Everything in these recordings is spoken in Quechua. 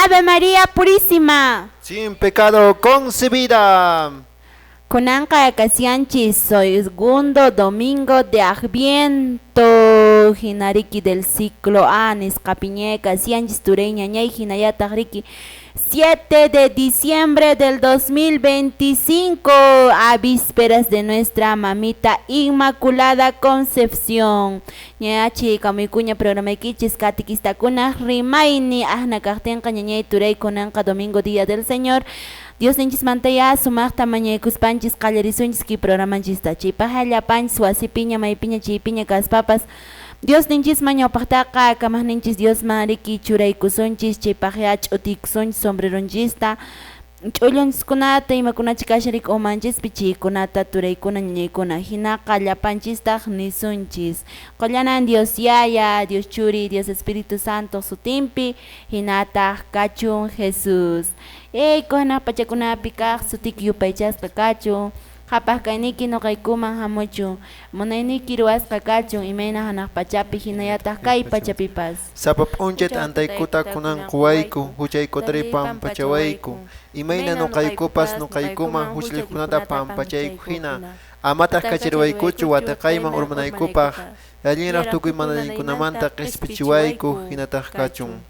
Ave María Purísima. Sin pecado concebida. Kunanqa kashanchis segundo domingo de Adviento hinariki del ciclo A nisqapiña kashanchis turay ñañay hinallataq riki 7 de diciembre del 2025 a vísperas de nuestra mamita Inmaculada Concepción. Ñachi kamuykuña programaykichis katikistakuna rimayni ahna kaqtinqa ñañay turay kunanqa domingo día del Señor. Diosninchismantaya sumaqta mañaykuspanchis qallarisunchis kay programanchista chaypaq llapanchis wasipiña maypiña chaypiña kaspapas Diosninchisman ñawpaqtaqa kamaqninchis Diosman riki churaykusunchis chaypaqya ch'utiykusunchis sombreronchista ch'ullunchiskunata imakunachi kashan riki umanchispi chaykunata turaykuna ñañaykuna hinaqa llapanchistaq nisunchis Qollanan Dios Yaya, Dios Churi, Dios Espíritu Santo sutinpi hinataq kachun Jesús. Ey, hanaq pachakunapi kaq sutiki yupaychasqa kachun qhapaq kayniyki nuqaykuman hamuchun munayniyki ruwasqa kachun imayna hanaq pachapi hinallataq kay pachapipas. Sapa p'unchay t'antaykuta kunan quwayku, huchaykutari pampachawayku, imayna nuqaykupas nuqaykuman huchalliqkunata pampachayku hina, amataq kachariwaykuchu wataqayman urmanaykupaq, allinraq tukuy mana allinkunamanta qispichiwayku hinataq kachun.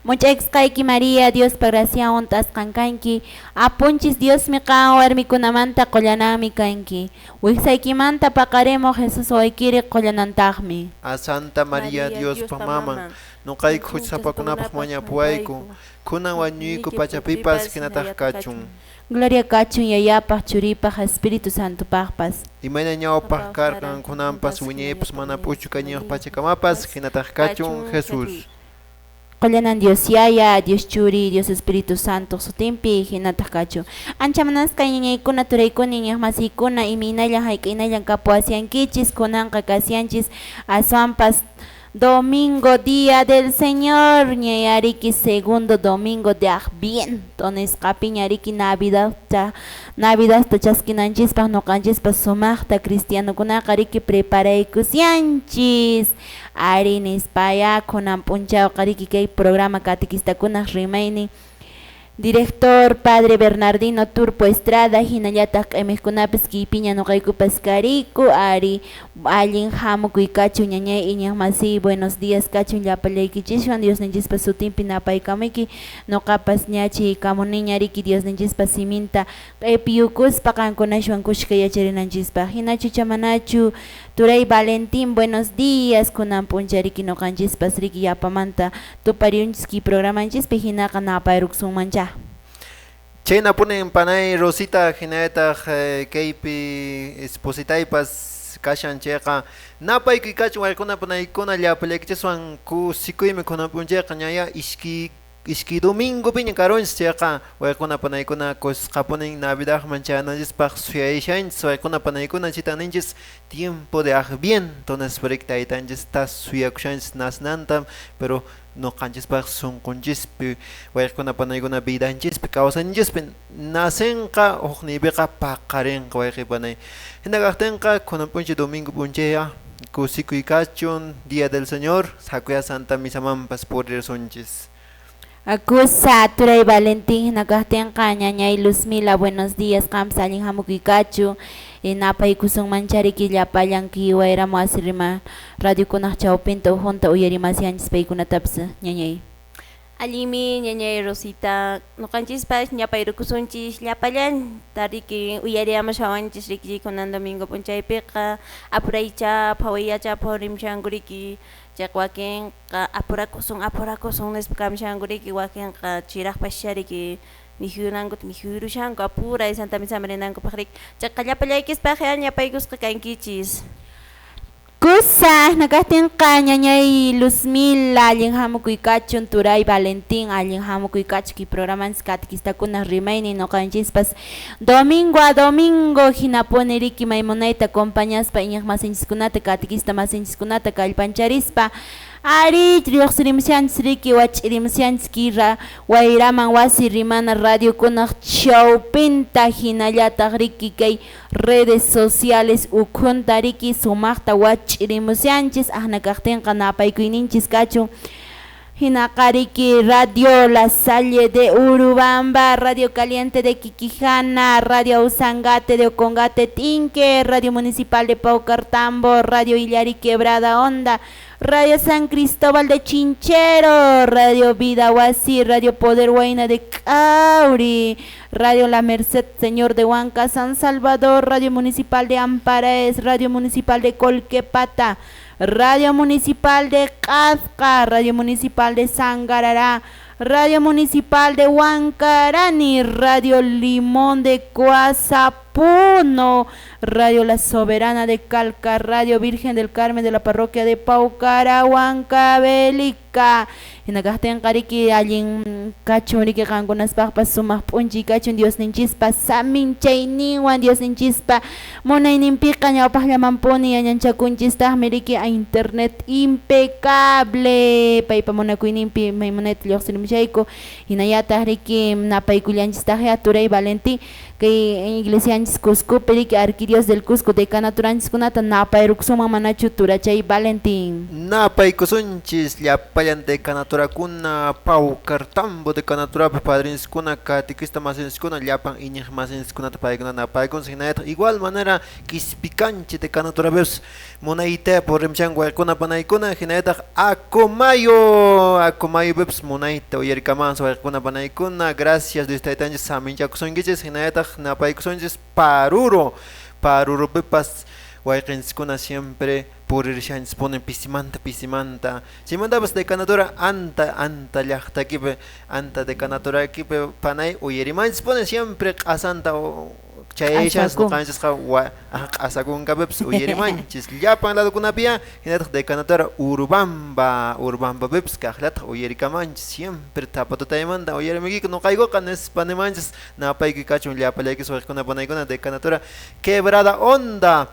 Much'aykusqayki María, Diospa graciawan hunt'asqan kanki, apunchis Diosmi qan warmikunamanta qullananmi kanki, wiksaykimanta paqarimuq Jesus wawaykiri qullanantaqmi. A Santa María Diospa maman, nuqayku huchasapakunapaq mañapuwayku, kunan wañuyku pachapipas hinataq kachun. Gloria kachun Yayapaq, Churipaq, Espíritu Santopaqpas. Imayna ñawpaq karqan kunanpas wiñaypas mana p'uchukañiyuq pachakamapas hinataq kachun Jesús. Qollanan Dios Yaya, Dios Churi, Dios Espíritu Santo sutinpi hinataq kachun. Ancha munasqa ñañaykuna, turaykuna, iñiqmasiykuna, imaynallan hayk'aynallan kapuwashankichis, kunanqa kashanchis aswanpas domingo día del Señor, ñayariki segundo domingo de Adviento nisqapiña riki Navidadta Navidadta chaskinanchispaq nuqanchispas sumaqta cristianokunaqa riki preparaykushanchis. Ari nispaya kunan p'unchawqa riki kay programa katequistakunaq rimaynin Director Padre Bernardino Turpo Estrada hinallataq q'imiqkunapis kaypiña nuqaykupas kariku ari allin hamukuy kachun ñañay iñiqmasiy buenos días kachun llapallaykichiswan Diosninchispa sutinpi napaykamuyki nuqapas ña chaykamuniña riki Diosninchispa siminta q'ipiyukuspa qankunashwan kushka yacharinanchispaq hinachu chamanachu turay Valentín buenos días kunan p'unchay riki nuqanchispas riki yapamanta tupariunchis kay programanchispi hinaqa napayrukusunmancha. Chayna punin panay Rosita hinallataq kaypi espositaypas kashan chayqa napaykuy kachun waykuna panaykuna llapallaykichiswan kusikuymi kunan p'unchayqa ñaya iski domingo piña karunchis chayqa waykuna panaykuna kusqapunin Navidadman chayananchispaq suyayashanchis waykuna panaykuna chaytan ninchis tiempo de Adviento nispa riki taytanchista suyakushanchis nasinanta pero nuqanchispaq sunqunchispi waykuna panaykuna vidanchispi kawsayninchispi nasinqa hukniypiqa paqarinqa wayqi panay hina kaqtinqa kunan p'unchay domingo p'unchayqa kusikuy kachun día del Señor sakuya Santa Misamanpas purirsunchis. Kusa turay Valentín hina kaqtinqa ñañay Luzmila buenos días qampas allin hamukuy kachun napaykusunmancha riki llapallan kay wayramu wasi rima radiokunaq chawpinta ukhunta uyarimashanchis paykunatapas ñañay. Allinmi ñañay Rosita nuqanchispas ñapayrukusunchis llapallanta riki uyariyamushawanchis riki kunan domingo p'unchaypiqa apuraycha phawayacha phawrimushanku riki chayqa wakinqa apurakusun apurakusun nispa kamushanku riki wakinqa chiraqpascha riki mikhunankuta mikhurushanku apuray Santa Misaman rinankupaq riki chayqa llapallaykispaq ñapaykusqa kankichis. Kusa nakaqtinqa ñañay Luzmila allin hamukuy kachun turay Valentín allin hamukuy kachun kay programanchis katequistakunaq rimaynin nuqanchispas domingo a domingo hinapuni riki maymunayta acompañaspa iñiqmasinchiskunata catequista masinchiskunata kallpancharispa ari lluqsirimushanchis riki wach'irimushanchis kay wayraman wasi rimana radiokunaq chawpinta hinallataq riki kay redes sociales ukhunta riki sumaqta wach'irimushanchis ahna kaqtinqa napaykuyninchis kachun Hinaqariki Radio La Salle de Urubamba, Radio Caliente de Quiquijana, Radio Usangate de Ocongate Tinque, Radio Municipal de Paucartambo, Radio Illari Quebrada Honda, Radio San Cristóbal de Chinchero, Radio Vida Huasi, Radio Poder Huayna de Cauri, Radio La Merced Señor de Huanca San Salvador, Radio Municipal de Amparaes, Radio Municipal de Colquepata, Radio Municipal de Qazqa, Radio Municipal de Sangarará, Radio Municipal de Huancarani, Radio Limón de Coazapuno, Radio La Soberana de Calca, Radio Virgen del Carmen de la Parroquia de Paucara, Huancavelica. Hinakaqtinqa allin kachun riki qankunaspaqpas sumaq p'unchay kachun Diosninchispa saminchayninwan Diosninchispa munayninpiqa ñawpaqllamanpuni añanchakunchistaqmi riki a internet impecable paypa munakuyninpi maymunayta lluqsirimushayku hinallataq riki napaykullanchistaqya turay Valentín kay iglesianchis Cuscopi riki Arquidios del Cusco decanaturanchiskunata napayrukusunman manachu turachay Valentín. Napaykusunchis llapallan decanaturakuna Paucartambo decanaturapi padrinskuna catequista masinskuna llapan iñiq masinskunata paykuna napaykunchis hinallataq igual manera Quispicanchi decanaturapipas munayta purimchanku waykuna panaykuna hinallataq Acomayo Acomayopipas munayta uyarikamansi waykuna panaykuna. Gracias Dios taytanchis saminchakusunkichis hinallataq napaykusunchis Paruro Parurupipas wayqinchiskuna siempre purirushanchis punin pisimanta pisimanta chaymantapas decanatura anta anta llaqtakipi anta decanaturakipi panay uyarimanchis punin siempre q'asanta chayayshas nuqanchisqa q'asakunkapipas uyarimanchis llapan ladokunapiya hinallataq decanatura Urubamba Urubambapipas kaqllataq uyarikamanchis siempre tapatutaymanta uyarimuykiku nuqaykuqa nispa nimanchis napaykuy kachun llapallaykichis wayqikuna panaykuna decanatura Quebrada Honda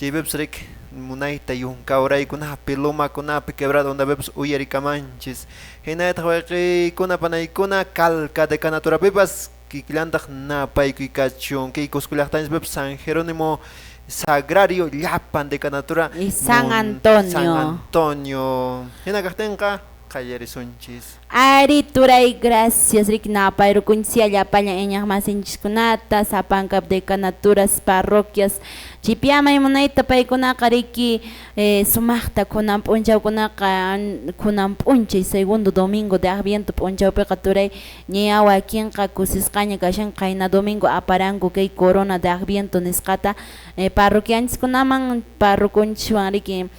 chaypipas riki munayta yunkawraykunapi lumakunapi Quebrada Hondapipas uyarikamanchis hinallataq wayqikuna panaykuna Calca decanaturapipas kikillantaq napaykuy kachun kay Cusco llaqtanchispipas San Jerónimo Sagrario llapan decanatura y San Antonio. San Antonio hina kaqtinqa qallarisunchis. Ari turay gracias riki napayrukunchis llapallan iñaq masinchiskunata sapanka decanaturas parroquias chipyamay munayta paykunaqa riki sumaqta kunan p'unchawkunaqa kunan p'unchay segundo domingo de Adviento p'unchawpiqa turay ña wakinqa kusisqaña kashan qayna domingo aparanku kay corona de Adviento nisqata parroquianchiskunaman parroconchiswan riki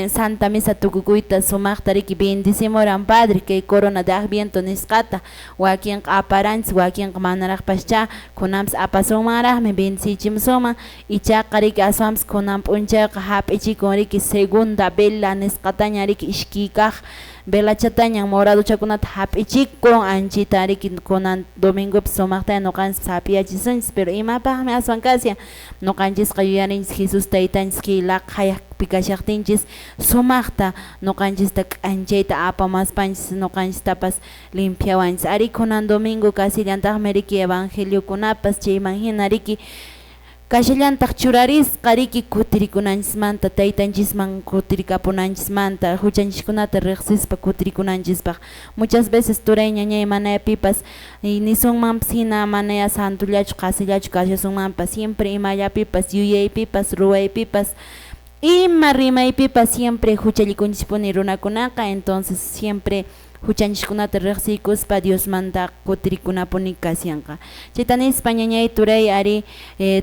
Santa Misa tukukuyta sumaqta riki bendicimuran padre kay corona de Adviento nisqata wakinqa aparanchis wakinqa manaraqpascha kunanpas apasunmanraqmi bendicichimusunman ichaqa riki aswanpas kunan p'unchayqa hap'ichikun riki segunda vela nisqataña riki iskay kaq velachataña moradochakunata hap'ichikun anchita riki kunan domingopi sumaqta nuqanchis hap'iyachisunchis pero imapaqmi aswan kashan nuqanchisqa yuyarinchis Jesús taytanchis kay laqhayaqpi kashaqtinchis sumaqta nuqanchista k'anchayta apamaspanchis nuqanchistapas limpiawanchis ari kunan domingo kasillantaqmi riki evangeliokunapas chayman hina riki kashallantaq churarisqa riki kutirikunanchismanta taytanchisman kutirikapunanchismanta huchanchiskunata riqsispa kutirikunanchispaq muchas veces turay ñañay manayapipas nisunmanpas hina manaya santullachu qasillachu kashasunmanpas siempre imallapipas yuyaypipas ruwaypipas ima rimaypipas siempre huchallikunchispuni runakunaqa entonces siempre huchanchiskunata riqsiykuspa Diosmanta kutirikunapuni kasyanqa chayta nispa ñañay turay ari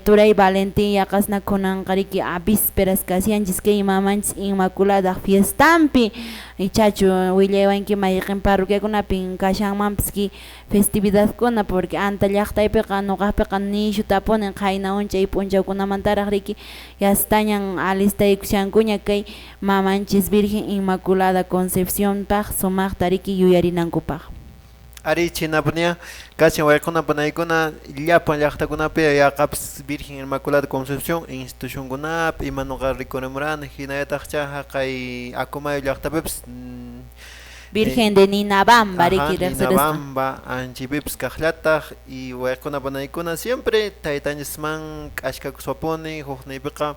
turay Valentín yaqasna kunanqa riki a vísperas kasyanchis kay mamanchis Inmaculada fiestampi ichachu willaywanki mayqin parroquiakunapin kashanmanpas ki festividadkuna porque anta llaqtaypiqa nuqaqpiqa nishutapunin qayna unchay p'unchawkunamantaraq riki yastañan alistaykushankuña kay mamanchis Virgen Inmaculada Concepcionpaq sumaqta riki yuyarinankupaq. Ari chinapunia kashan waykuna panaykuna llapan llaqtakunapi yaqapas Virgen Inmaculada Concepción institucionkunapi ima nuqa rikurimurani hinallataqcha haqay Acomayo llaqtapipas Virgen de Ninabamba riki riqsirisqa. Ninabamba anchipipas kaqllataq y waykuna panaykuna siempre taytanchisman k'ashkakuswapuni hukniypiqa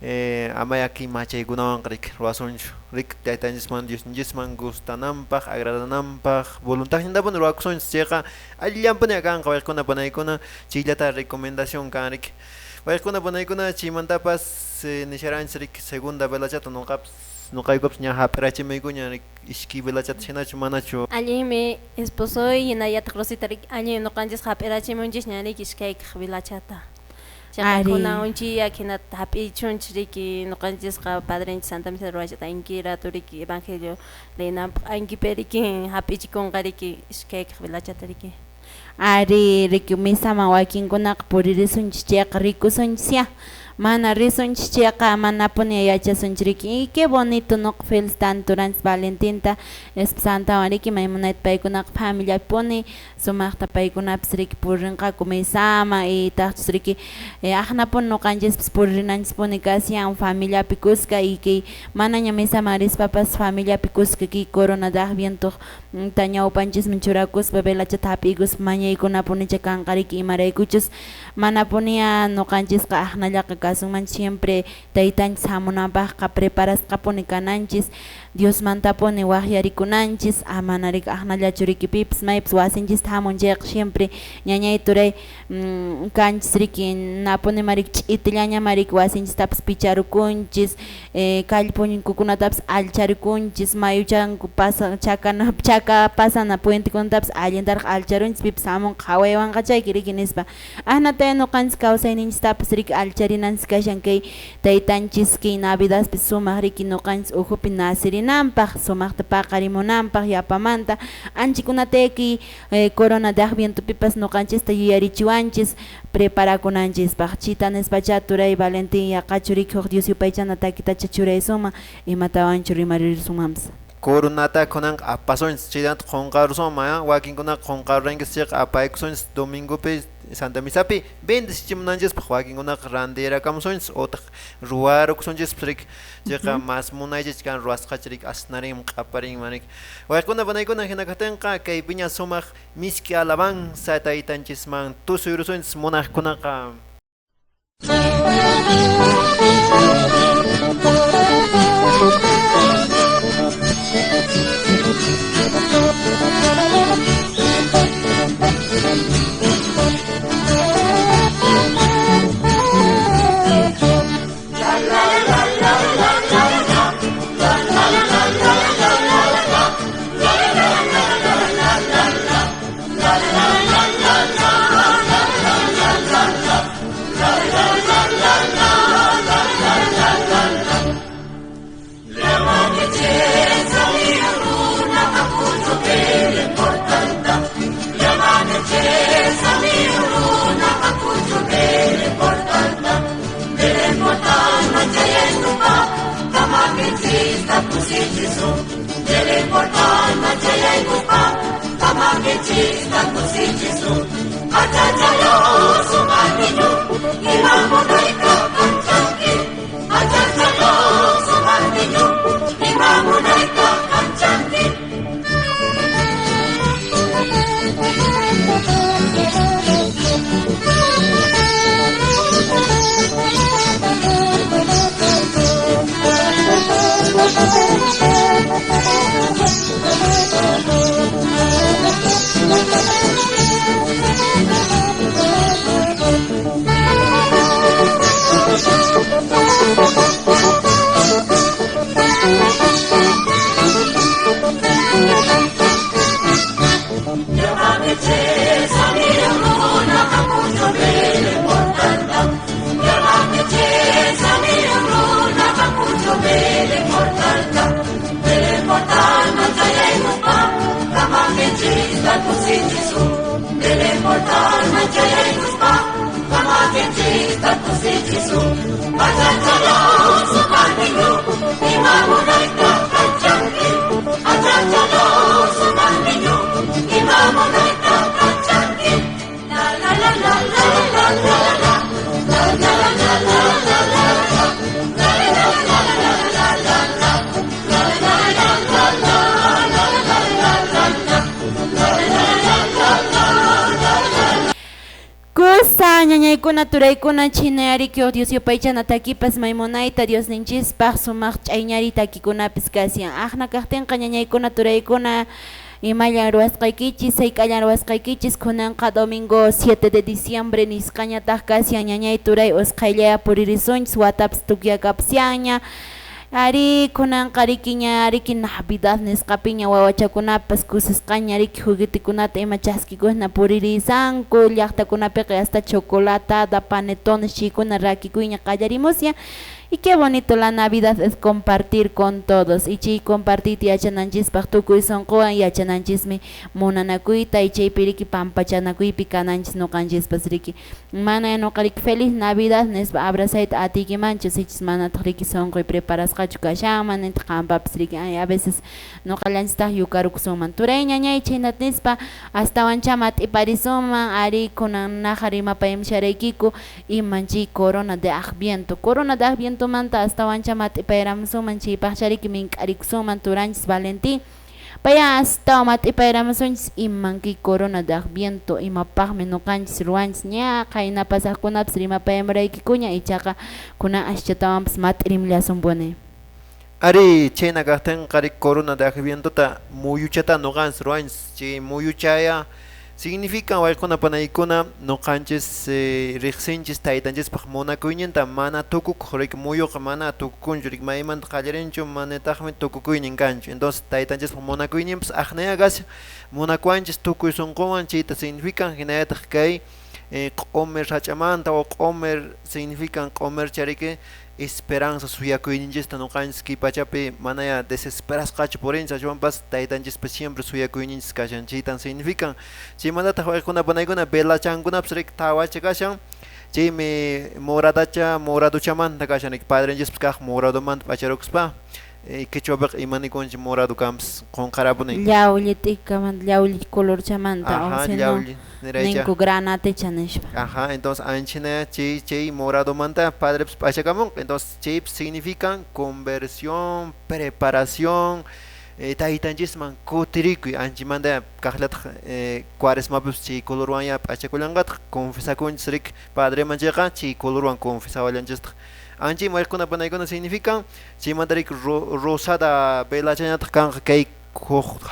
Amayaki machaykunawan rik ruwasunchu rik taytanchisman Diosninchisman gustananpaq agradananpaq voluntadnintapuni ruwakusunchis chayqa allillanpuni kanqa wayqikuna panaykuna chayllata recomendación kan rik wayqikuna panaykuna chaymantapas nisharanchis rik segunda velachata nuqapas nuqaykupas ña hap'irachimuykuña rik iskay velachata hinachu manachu allinmi esposoy hinallataq Rosita rik allin nuqanchis hap'irachimunchis ña rik iskaykaq velachata. Chaqakuna unchiya hinata hap'ichunchis riki nuqanchisqa padrenchis Santa Misa ruwachata ankira turiki evangelio leenanpaq ankipi riki hap'ichikunqa riki iskaykaq velachata riki. Ari riki misaman wakinkunaqa puririsunchis chayqa rikusunchis ya mana risunchis chayqa manapuni yachasunchis riki y qué bonito nuqa felicitani turanchis Valentinta esposantawan riki maymunayta paykunaqa familiapuni sumaqta paykunapis riki purinqaku misaman y taqchus riki aqnapuni nuqanchispas purinanchispuni kashan familiapi kuska y kay manaña misaman rispapas familiapi kuska kay corona de adviento ta ñawpanchisman churakuspa velachata hap'iykuspa mañaykunapunicha kanqa riki imaraykuchus manapuniya nuqanchisqa aqnallaqa kasunmanchis siempre taytanchis hamunanpaqqa preparasqapuni kananchis Diosmantapuni waqyarikunanchis amana riki aqnallachu riki pipas maypas wasinchista hamun chayqa siempre ñañay turay kanchis riki napunima riki ch'itillañama riki wasinchistapas picharukunchis kallpunkukunatapas allcharikunchis mayuchanku pasa chakana chaka pasana puentekunatapas allintaraq allcharunchis pipas hamunqa qhawaywanqa chayki riki nispa aqnataya nuqanchis kawsayninchistapas riki allcharinanchis kashan kay taytanchis kay navidadpi sumaq riki nuqanchis ukhupi nacirinanpaq sumaqta paqarimunanpaq yapamanta anchikunataya kay corona de advientopipas nuqanchista yuyarichiwanchis preparakunanchispaq chita nispacha turay Valentín yaqachu riki huk Dios yupaychana takitacha churaysunman imatawanchu rimaririsunmanpas coronata kunanqa apasunchis chaymanta qunqarusunman wakinkunaqa qunqaruranchis chayqa apaykusunchis domingopi Santa Misapi bendecichimunanchispaq wakinkunaqa randirakamusunchis utaq ruwarukusunchispas riki chayqa mas munaychich kan ruwasqacha riki asnarinman q'aparinman riki wayqikuna panaykuna hina kaqtinqa kaypiña sumaq miski alabanza taytanchisman tusuyrusunchis munaqkunaqa. Ñañaykuna turaykuna chinayariki Dios yupaychana takipas maymunayta Diosninchispaq sumaq ch'ayñari takikunapis kashan. Aqna kaqtinqa ñañaykuna turaykuna imallan ruwasqaykichis hayk'allan ruwasqaykichis kunanqa domingo 7 de diciembre nisqañataq kashan ñañay turay usqhayllaya puririsunchis watapas tukyakapsianña. Ari kunanqa riki ña riki Navidad nisqapiña wawachakunapas kusisqaña riki juguetikunata ima chaskikuqna puririsanku llaqtakunapiqa hasta chocolatada, panetones chaykuna rakikuyña qallarimusña. Y qué bonito la Navidad es compartir con todos. Y chay compartir yachananchispaq tukuy sunquwan yachananchismi munanakuyta y chaypi riki pampachanakuypi kananchis nuqanchispas riki. Mana nuqa riki feliz Navidad nispa abrazayta atiykimanchu sichus manataq riki sunquy preparasqachu kashanman nintaq qampapas riki ay a veces nuqallanchistaq yukarukusunman. Turay ñañay chhaynata nispa astawancha mat'iparisunman ari kunan naqa rimapaymusharaykiku iman chay corona de Adviento. Corona de Adviento manta astawancha mat'ipayramusunman chaypaqcha riki mink'arikusunman turanchis Valentín. Paya astawan mat'ipayramusunchis iman kay corona de Adviento imapaqmi nuqanchis ruwanchis ña qayna pasaqkunapas rimapayamuraykikuña ichaqa kunan aschatawanpas mat'irimllasunpuni. Ari chayna kaqtinqa ri corona de Advientota muyuchata nuqanchis ruwanchis chay muyuchaya significan waykuna panaykuna nuqanchis riqsinchis taytanchispaq munakuyninta mana tukukuq riki muyuqa mana tukukunchu riki maymanta qallarinchu manataqmi tukukuynin kanchu. Entonces taytanchispaq munakuyninpas aqnaya kashan munakuwanchis tukuy sunquwan chayta significan hinallataq kay q'umir sach'amanta o q'umir significan q'umircha riki esperanza suyakuyninchista nuqanchis kay pachapi manaya desesperasqachu purinchis ashwanpas taytanchispa siempre suyakuyninchis kashan chaytan significan. Chaymantataq waykuna panaykuna velachankunapas riki tawacha kashan chaymi moradacha moraduchamanta kashan riki padrenchispas kaq moradomanta p'acharukuspa quechuapiqa imanikunchik morado kanpas qunqarapuni. Llawlli t'ikamanta llawlli colorchamanta Ajá, o si no llawlli niraycha. Ninku granatecha nispa. Ajá, entonces anchina chay chay moradomanta padrepas p'achakamunqa. Entonces chaypas significan conversión, preparación, taytanchisman kutirikuy anchimanta kaqllataq cuaresmapipas chay colorwan ya p'achakullanqataq confesakunchis riki padreman chayqa chay colorwan confesawallanchistaq. Anchi waykuna panaykuna significan chaymanta riki rosada velachañataq kanqa kay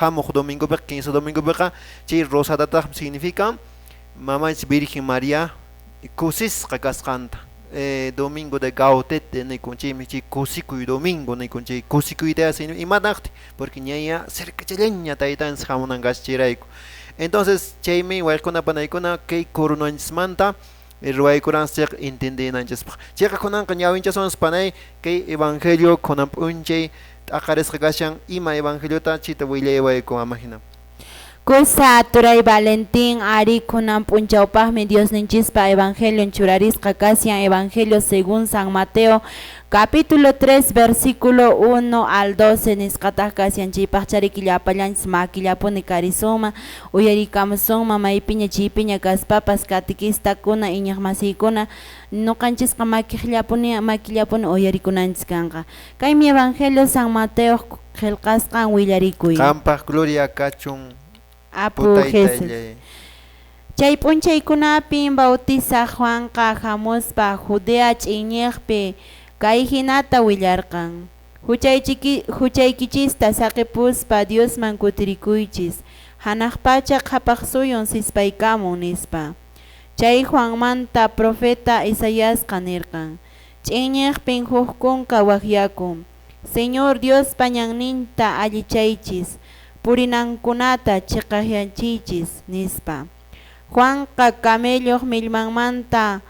hamuq domingopiqa 15 domingopiqa chay rosadataqmi significan mamanchis Virgen María kusisqa kasqanta. Domingo de Gaudete nikun chaymi chay kusikuy domingo nikun chay kusikuyta significa imataqti porque ñaya cercachallaña taytanchis hamunan kasqa chayrayku. Entonces chaymi waykuna panaykuna kay coronanchismanta ruwaykuranchis chayqa entendinanchispaq. Chayqa kunanqa ñawinchasunchis panay kay evangelio kunan p'unchay t'aqarisqa kashan ima evangeliota chayta willaywayku ama hina. Kusa turay Valentín ari kunan p'unchawpaqmi Diosninchispa evangelion churarisqa kashan evangelio según San Mateo capítulo 3 versículo 1 al 12 nisqataq kashan chaypaqcha riki llapallanchis makillapuni karisunman uyarikamusunman maypiña chaypiña kaspapas catequistakuna iñiqmasiykuna nuqanchisqa makiqllapuni makillapuni uyarikunanchis kanqa. Kaymi evangelio San Mateo qillqasqan willarikuy. Qampaq gloria kachun Apu Jesús. Chay p'unchaykunapin bautizaq Juanqa hamuspa Judea ch'iñiqpi kay hinata willarqan. Huchaykichista saqipuspa Diosman kutirikuychis. Hanaq pacha qhapaq suyun sispaykamun nispa. Chay Juanmanta profeta Isaiasqa nirqan. Ch'iñiqpin huk kunka waqyakun. Señor Diospa ñanninta allichaychis. Purinankunata chiqaqyachiychis nispa. Juanqa camelloq millmanmanta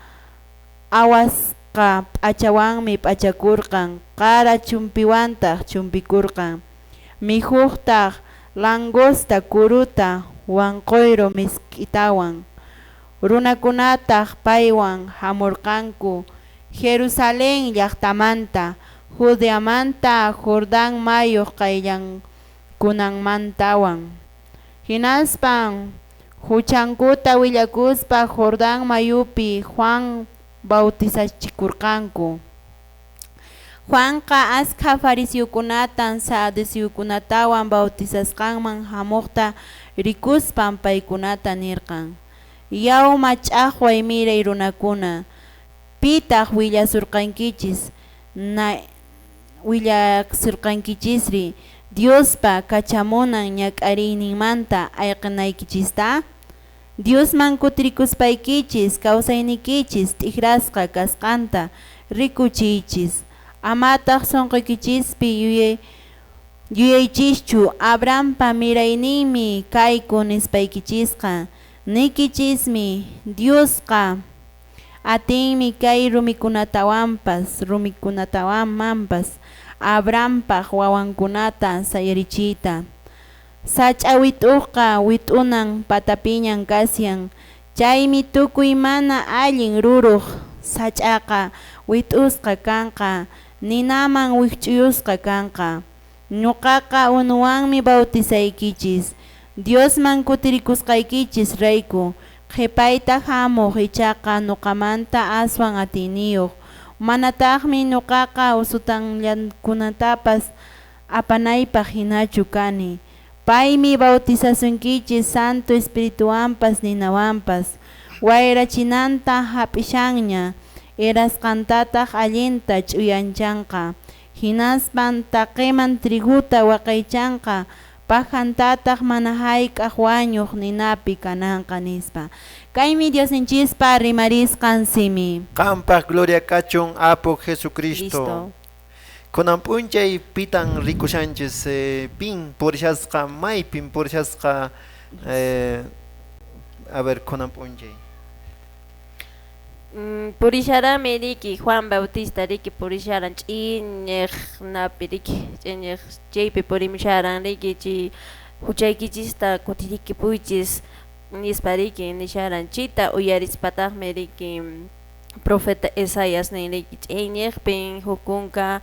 awasqa p'achawanmi p'achakurqan, qara chumpiwantaq chumpikurqan. Mikhuqtaq langosta kuruta wanquyru misk'itawan. Runakunataq paywan hamurqanku Jerusalén llaqtamanta, Judeamanta, Jordán mayuq qayllankunanmantawan. Hinaspan huchankuta willakuspa Jordán mayupi Juan bautizachikurqanku. Juanqa askha fariseokunatan saduceokunatawan bautizasqanman hamuqta rikuspan paykunata nirqan. Yaw mach'aqway miray runakuna, pitaq willasurqankichis na willasurqankichisri Diospa kachamunan ñak'ariyninmanta ayqinaykichista? Diosman kutirikuspaykichis kawsaynikichis t'ikrasqa kasqanta rikuchiychis. Amataq sunquykichispi yuyaychischu Abrahampa mirayninmi kayku nispaykichisqa. Niykichismi, Diosqa atinmi kay rumikunatawanmanpas Abrahampaq wawankunata sayarichiyta. Sach'a wit'uqqa wit'unan patapiñan kashan, chaymi tukuy mana allin ruruq sach'aqa wit'usqa kanqa, ninaman wikch'uyusqa kanqa. Ñuqaqa unuwanmi bautizaykichis, Diosman kutirikusqaykichis rayku. Qhipayta hamuq ichaqa ñuqamanta aswan atiyniyuq, manataqmi ñuqaqa usutanllankunatapas apanaypaq hinachu kani. Paymi bautizasunkichis Santo Espirituwanpas ninawanpas. Wayrachinanta hap'ishanña, erasqantataq allinta ch'uyanchanqa. Hinaspan taqiman triguta waqaychanqa, pajantataq mana hayk'aq wañuq ninapi kananqa, nispa. Kaymi Diosninchispa rimarisqan simi. Qampaq gloria kachun Apu Jesucristo. Kunan p'unchay pitan rikushanchis, pin purishasqa, maypin purishasqa, a ver, kunan p'unchay. Purisharami riki Juan Bautista riki purisharan ch'iñiq napi riki ch'iñiq chaypi purimusharan riki chay huchaykichista kutirikipuychis nispa riki nisharan chita uyarispataqmi riki profeta Isaías nin riki ch'iñiqpin hukunka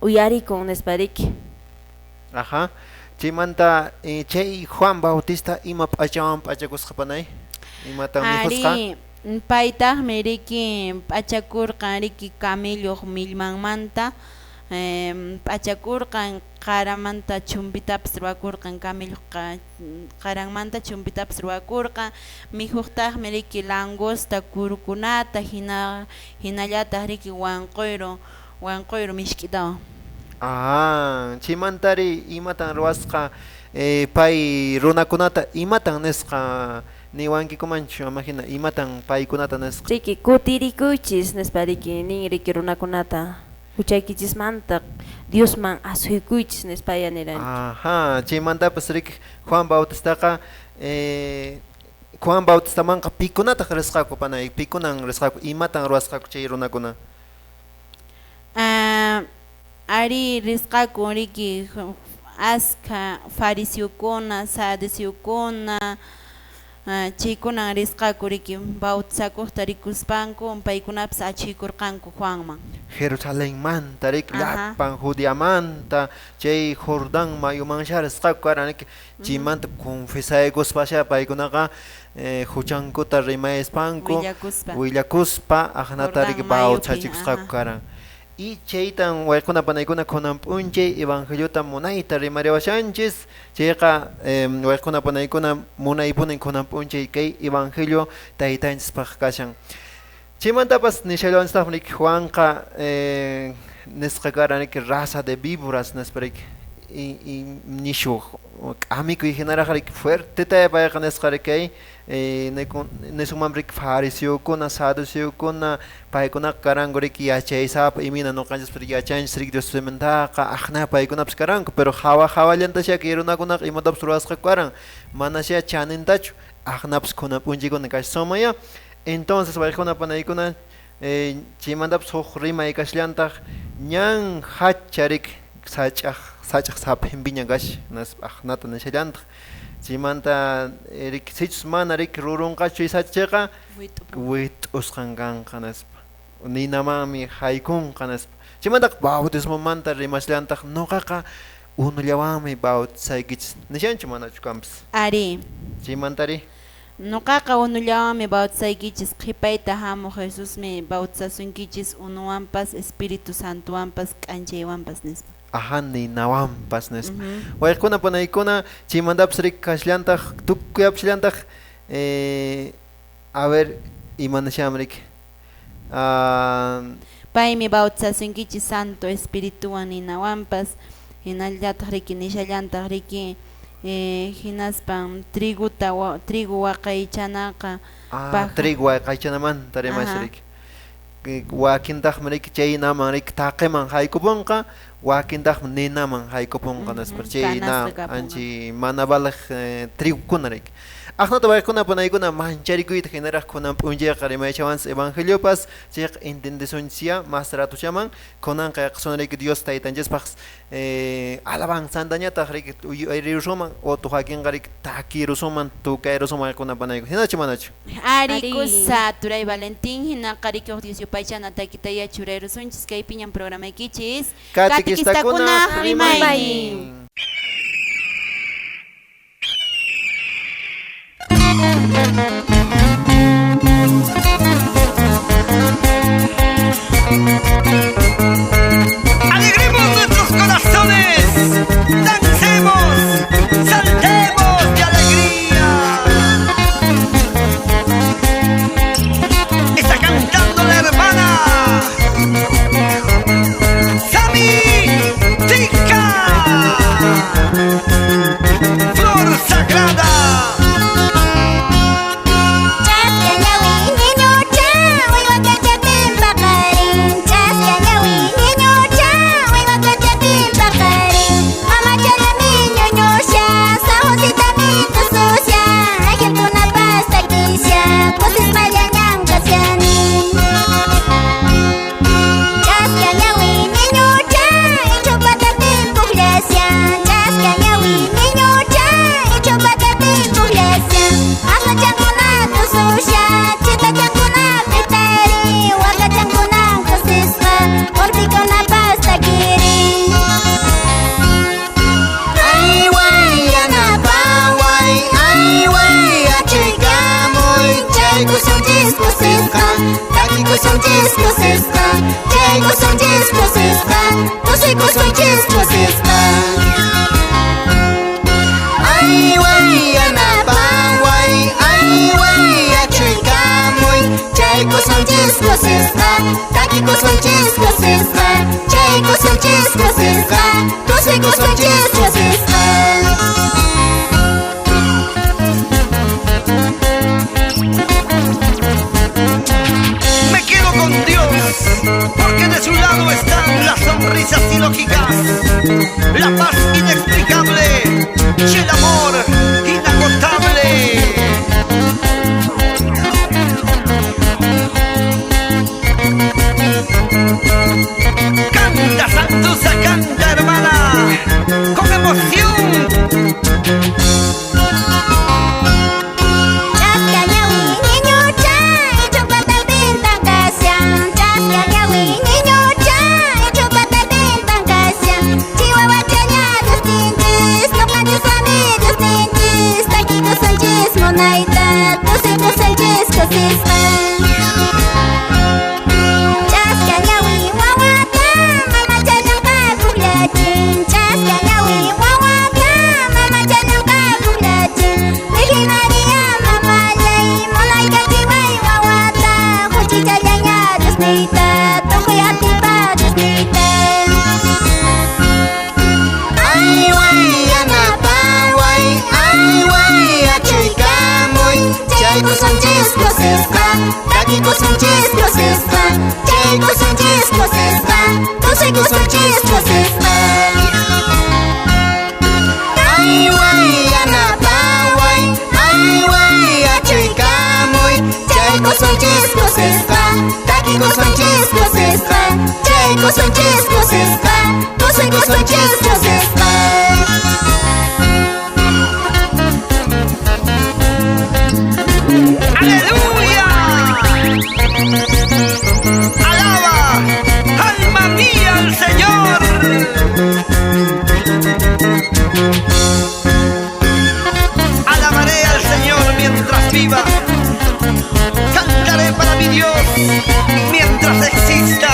uyarikun nispa riki. Ajá. Chaymanta chay Juan Bautista ima p'achawan p'achakusqa panay? Imatan mikhusqa? Ari, paytaqmi riki p'achakurqan riki camelloq millmanmanta, p'achakurqan qaramanta chumpitapas ruwakurqan, camelloq qaranmanta chumpitapas ruwakurqan, mikhuqtaqmi riki langosta kurukunata, hinallataq riki wanquyru misk'itawan. Ah, chaymantari imatan ruwasqa pay runakunata imatan nisqa niwankikumanchu ama hina imatan paykunata nisqa? Riki kutirikuychis nispa riki nin riki runakunata huchaykichismanta Diosman asuykuychis nispaya niran. Ajá, chaymantapas riki Juan Bautistaqa Juan Bautistamanqa pikunataq risqaku panay, pikunan risqaku, imatan ruwasqaku chay runakuna? Ari risqaku riki askha farisiokuna, saduceokuna, chaykunan risqaku riki bautizakuqta rikuspanku paykunapas achhikurqanku Juanman. Jerusalenmanta riki llapan Judeamanta chay Jordán mayumansha risqaku karan riki chaymanta confesaykuspasha paykunaqa huchankuta rimayaspanku willakuspa aqnata riki bautizachikusqaku karan. Y chaytan waykuna panaykuna kunan p'unchay evangeliota munayta rimariwashanchis chayqa waykuna panaykuna munaypunin kunan p'unchay kay evangelio taytanchispaq kashan. Chaymantapas nishallawanchistaqmi riki Juanqa nisqa karan riki raza de víboras nispa riki nishu k'amikuy hinaraq riki fuerteta payqa nisqa riki kay nisunman riki fariseokuna, saduceokuna paykunaqa karanku riki yachaysapa imina ñuqanchispas yachanchis riki Dios simintaqa aqna paykunapas karanku pero hawa hawallantasha kay runakunaqa imatapas ruwasqaku karan manasha chanintachu aqnapas kunan p'unchaykuna kashasunmanya. Entonces waykuna panaykuna chaymantapas huk rimay kashallantaq ñan hacha riki sach'aq saphinpiña kash nispa aqnata nishallantaq chaymanta riki sichus mana riki rurunqachu chay sach'aqa wit'usqan kanqa nispa ninamanmi haykunqa nispa chaymantaqa bautismomanta rimashallantaq ñuqaqa unullawanmi bautizaykichis nishanchu manachu kanpas? Ari. Chaymantari Ñuqaqa unullawanmi bautizaykichis, qhipayta hamuq Jesusmi bautizasunkichis unuwanpas, Espíritu Santowanpas, k'anchaywanpas nispa. Ajá, ninawanpas nispa. Waykuna panaykuna chaymantapas riki kashallantaq tukuyapishallantaq A ver, imanashamrik. Paymi bautizasunkichis Santo Espirituwan ninawanpas, hinallataq riki nishallantaq riki hinaspan triguta trigo waqaychanaqa trigo waqaychanamanta rimasha riki. Wakintaqmi riki chaynaman riki taqiman haykupunqa, wakintaqmi ninaman haykupunqa nispa chayna anchi mana valiq trigukuna riki. Aqnata waykuna panaykuna mancharikuyta hinaraq kunan p'unchayqa rimaychawanchis evangeliopas chayqa entendesunchis mas ratuchaman kunanqa yaqasun riki Dios taytanchispaq alabanzantañataq riki uyarirusunman otro hakinqa riki takirusunman tukayrusunman waykuna panaykuna hinachu manachu Ari kusa turay Valentín hinaqa riki huk Dios yupaychana takitaya churayrusunchis kaypiñan programaykichis Katequistakunaq rimaynin. Alegremos nuestros corazones, dancemos, saltemos de alegría. Está cantando la hermana Sami Tika, Flor Sagrada. Me quedo con Dios, porque de su lado están las sonrisas ilógicas, la paz inexplicable y el amor inagotable. Canta, Santusa, canta, hermana, con emoción. ¡Aleluya! ¡Alaba, alma mía, al Señor! Alabaré al Señor mientras viva. Cantaré para mi Dios mientras exista.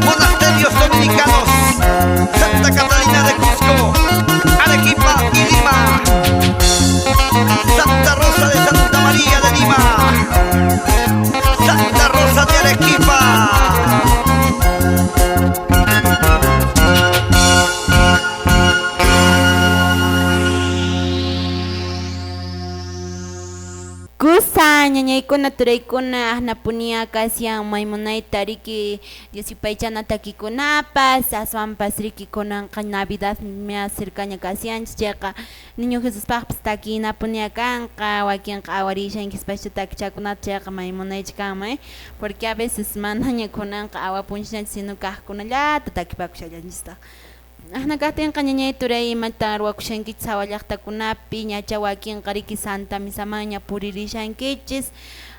Monasterios dominicanos. ñañaykuna turaykuna aqnapunia kasyan maymunayta riki Dios yupaychana takikunapas aswanpas riki kunanqa Navidad mia cercaña kasyanchis chayqa niño Jesuspaqpas takinapunia kanqa wakinqa awarishankispascha takichakunata chayqa maymunaycha kanman porque a veces manaña kunanqa awapunchinachu sino kaqkunallata takipakushallanchistaq. Aqna kaqtinqa ñañay turay imata ruwakushankichis hawa llaqtakunapi ñacha wakinqa riki Santa Misamanña puririshankichis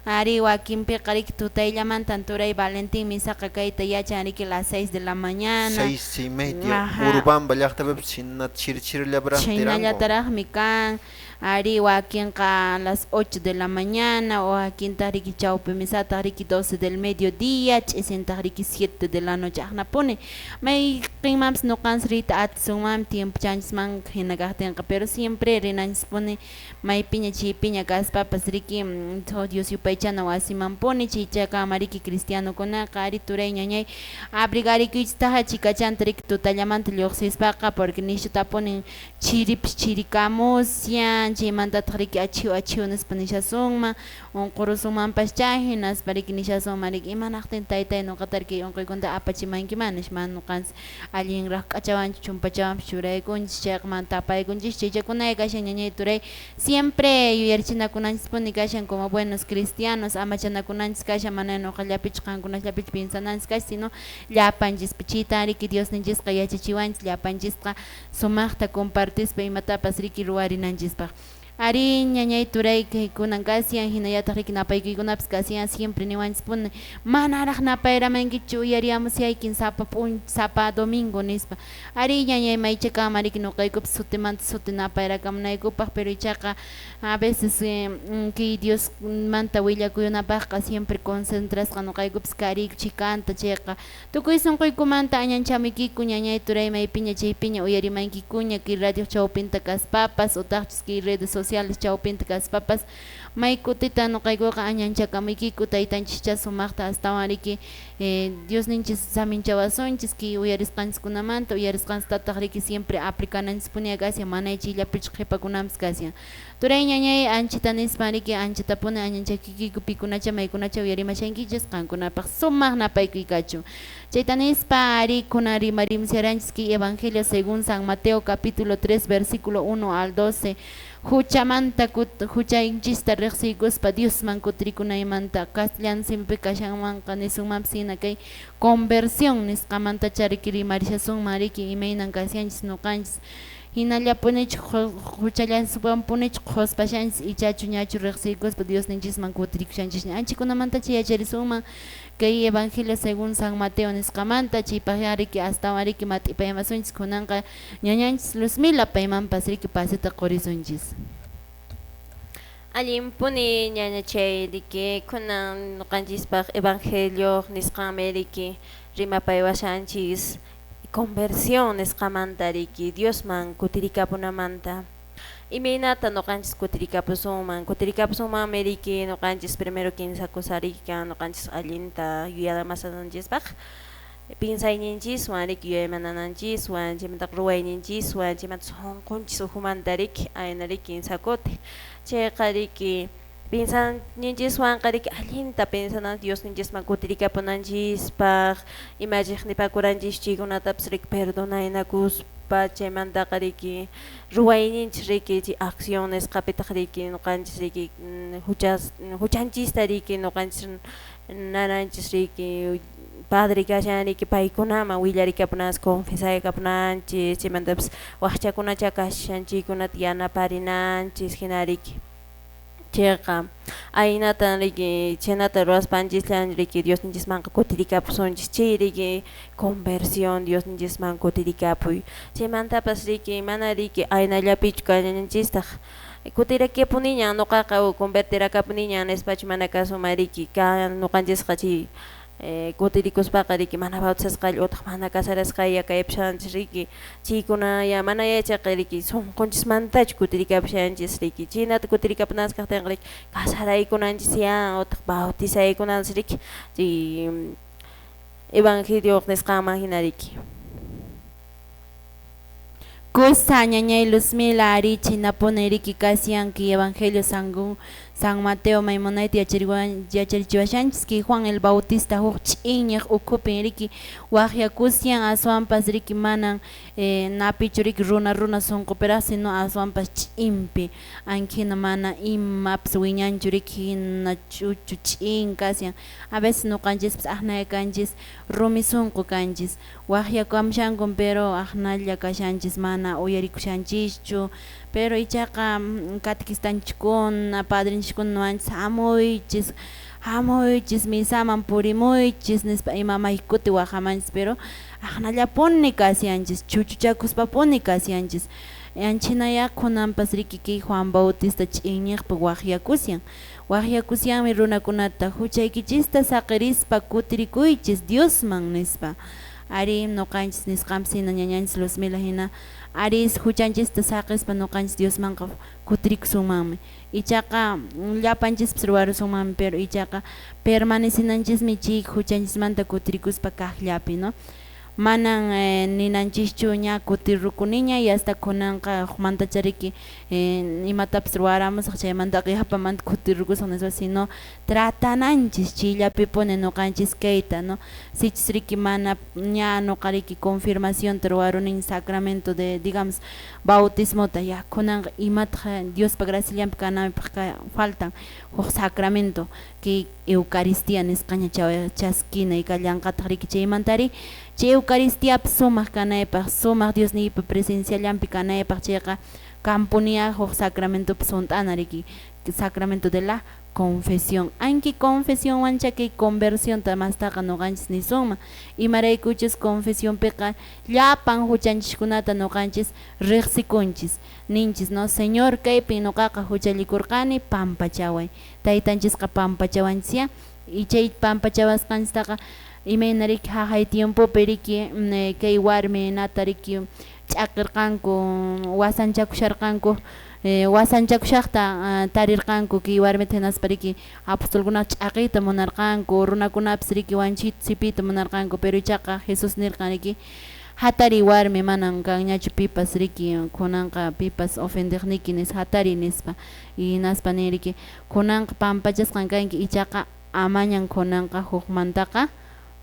ari wakinpiqa riki tutayllamantan turay Valentín misaqa kayta yachan riki las 6 de la mañana. 6:30 Urubamba llaqtapipas chinata chiri chirillaparaqmi tiranku. Chhaynallataraqmi kan ari wakinqa a las 8 de la mañana wakintaq riki chawpi misataq riki 12 del mediodía ch'isintaq riki 7 de la noche aqnapuni mayqinmanpas ñuqanchis riyta atisunmanmi tiempochanchisman hina kaqtinqa pero siempre rinanchispuni maypiña chaypiña kaspapas riki Dios yupaychana wasimanpuni chaychakama riki cristianokunaqa ari turay ñañay abrigarikuychistaqa chikachanta riki tutallamanta lluqsispaqa porque nishutapunin chiripas chirikamushan chaymantataq riki achiw achiw nispa nishasunman unqurusunmanpaschá hinaspa riki nishasunman riki imanaqtin taytay ñuqata riki unquykunata apachimankiman nispa mana ñuqanchis allinraq k'achawanchis chumpachawanpas churaykunchis chayqa mana tapaykunchis chaychakunay kashan ñañay turay siempre yuyarichinakunanchispuni kashan como buenos cristianos amachanakunanchis kashan mana ñuqallapichu qankunallapichu piensananchis kashan sino llapanchispi chaytan riki Diosninchisqa yachachiwanchis llapanchisqa sumaqta compartispa imatapas riki ruwarinanchispaq. Ari ñañay turay kunan kasyan hinallataq riki napaykuykunapas kasyan siempre niwanchispuni manaraq napayramankichu uyariyamusyaykin sapa sapa domingo nispa ari ñañay maychakama riki ñuqaykupas sutimanta suti napayrakamunaykupaq pero ichaqa a veces kay Diosmanta willakuyunapaqqa siempre concentrasqa ñuqaykupas kariyku chikanta chayqa tukuy sunquykumanta añanchamuykiku ñañay turay maypiña chaypiña uyarimankikuña kay radio chawpinta kaspapas utaqchus kay redes sociales chawpinta kaspapas may kutita ñuqaykuqa añanchakamuykiku taytanchischa sumaqta astawan riki Diosninchis saminchawasunchis kay uyarisqanchiskunamanta uyarisqanchistataq riki siempre aplicananchispuni kashan mana chayllapichu qhipakunanpas kashan turay ñañay anchita nispa riki anchatapuni añanchakikiku pikunacha maykunacha uyarimashankichis qankunapaq sumaq napaykuy kachun chayta nispa ari kunan rimarimusharanchis kay Evangelio según San Mateo capítulo 3 versículo 1 al 12 huchamanta huchanchista riqsiykuspa Diosman kutirikunaymanta castellano simipi kashanmanqa nisunmanpas hina kay conversión nisqamantacha riki rimarishasunman riki imaynan kashanchis ñuqanchis hinallapunichu huchallanpunichu qhuspashanchis ichachu ñachu riqsiykuspa Diosninchisman kutirikushanchisña anchikunamantacha yacharisunman kay Evangelio según San Mateo nisqamanta chaypaqya riki astawan riki mat'ipaymasunchis kunanqa ñañanchis Luzmila paymanpas riki pasita qurisunchis. Allinpuni ñañachay riki kunan ñuqanchispaq Evangelio nisqanmi riki rimapaywashanchis conversión nisqamanta riki Diosman kutirikapunamanta imaynata ñuqanchis kutirikapusunman kutirikapusunmanmi riki ñuqanchis primero kinsa kusa riki kan ñuqanchis allinta yuyaymasananchispaq piensayninchiswan riki yuyaymanananchiswan chaymantaqa ruwayninchiswan chaymanta sunqunchis ukhumanta riki ayna riki kinsa kuti chayqa riki piensayninchiswanqa riki allinta piensananchis Diosninchisman kutirikapunanchispaq imachiq nipakuranchis chaykunatapas riki perdonaynakuspa chaymantaqa riki ruwayninchis riki chay acción nisqapitaq riki ñuqanchis riki huchanchista riki ñuqanchis nananchis riki padre kashan riki paykunaman willarikapunanchis confesaykapunanchis chaymantapas waqchakunacha kashan chaykunata yanaparinanchis hina riki chayqa aynatan riki chhaynata ruwaspanchisllan riki Diosninchismanqa kutirikapusunchis chay riki conversión Diosninchisman kutirikapuy chaymantapas riki mana riki aynallapichu kananchistaq kutirakapuniñan ñuqaqa convertirakapuniñan nispachu mana kasunman riki kan ñuqanchisqa chay kutirikuspaqa riki mana bautizasqalla utaq mana casarasqalla kaypashanchis riki chaykunaya mana yachaqa riki sunqunchismantachu kutirikapushanchis riki chaynata kutirikapunanchis kaqtinqa riki casaraykunanchis ya utaq bautizaykunanchis riki chay Evangelio nisqanman hina riki. Kusa ñañay Luzmila ari chinapuni riki kasyan kay Evangelio San Mateo maymunayta yacharichiwashanchis kay Juan el Bautista huk ch'iñiq ukhupin riki waqyakusyan aswanpas riki manan napichu riki runa runa sunqupiraq sino aswanpas ch'inpi ankhina mana imapas wiñanchu riki hina ch'uchu ch'in kashan. A veces nuqanchispas aqnaya kanchis rumi sunqu kanchis waqyakamshankun pero aqnalla kashanchis mana uyarikushanchischu pero ichaqa catequistanchiskuna padrinchiskuna niwanchis hamuychis hamuychis misaman purimuychis nispa ima maykuti waqamanchis pero aqnallapuni kashanchis chuchuchakuspapuni kashanchis anchinaya kunanpas riki kay Juan Bautista ch'inñiqpi waqyakushan waqyakushanmi runakunata huchaykichista saqirispa kutirikuychis Diosman nispa. Ari nuqanchis nisqanpis hina ñañanchis Luzmila hina aris huchanchista saqispa nuqanchis Diosmanqa kutirikusunmanmi ichaqa llapanchispas ruwarusunmanmi pero ichaqa permanecinanchismi chay huchanchismanta kutirikuspa kaqllapi, no? Manan ninanchischu ña kutirukuniña y hasta kunanqa hukmantacha riki imatapas ruwaramusaq chaymantaqa yapamanta kutirukusaq nispa sino tratananchis chayllapipuni nuqanchis kayta, no? Sichus riki mana ña nuqa riki confirmacionta ruwaruniña sacramento de digamos bautismota ya kunanqa imataq Diospa graciallanpi kanaypaq faltan huk sacramento kay Eucaristía nisqaña chaskinay kallanqataq riki chaymantari chay Eucaristiapi sumaq kanaypaq sumaq Diosniypa presenciallanpi kanaypaq chayqa kampuniya huk sacramentopas hunt'ana riki sacramento de la confesión. Anki confesionwancha kay conversionta mastaqa nuqanchis nisunman imaraykuchus confesionpiqa llapan huchanchiskunata nuqanchis riqsikunchis ninchis, no? Señor kaypin nuqaqa huchallikurqani pampachaway taytanchisqa pampachawanchis y chay pampachawasqanchistaqa imayna riki haqay tiempopi riki kay warmi nata riki ch'aqirqanku wasanchakusharqanku wasanchakushaqta tarirqanku kay warmita hinaspa riki apostolkunaqa ch'aqiyta munarqanku runakunapis riki wanchiyta sipiyta munarqanku pero ichaqa Jesús nirqan riki hatari warmi manan kanñachu pipas riki kunanqa pipas ofendeqniki nispa hatari nispa hinaspa nin riki kunanqa pampachasqan kanki ichaqa amañan kunanqa hukmantaqa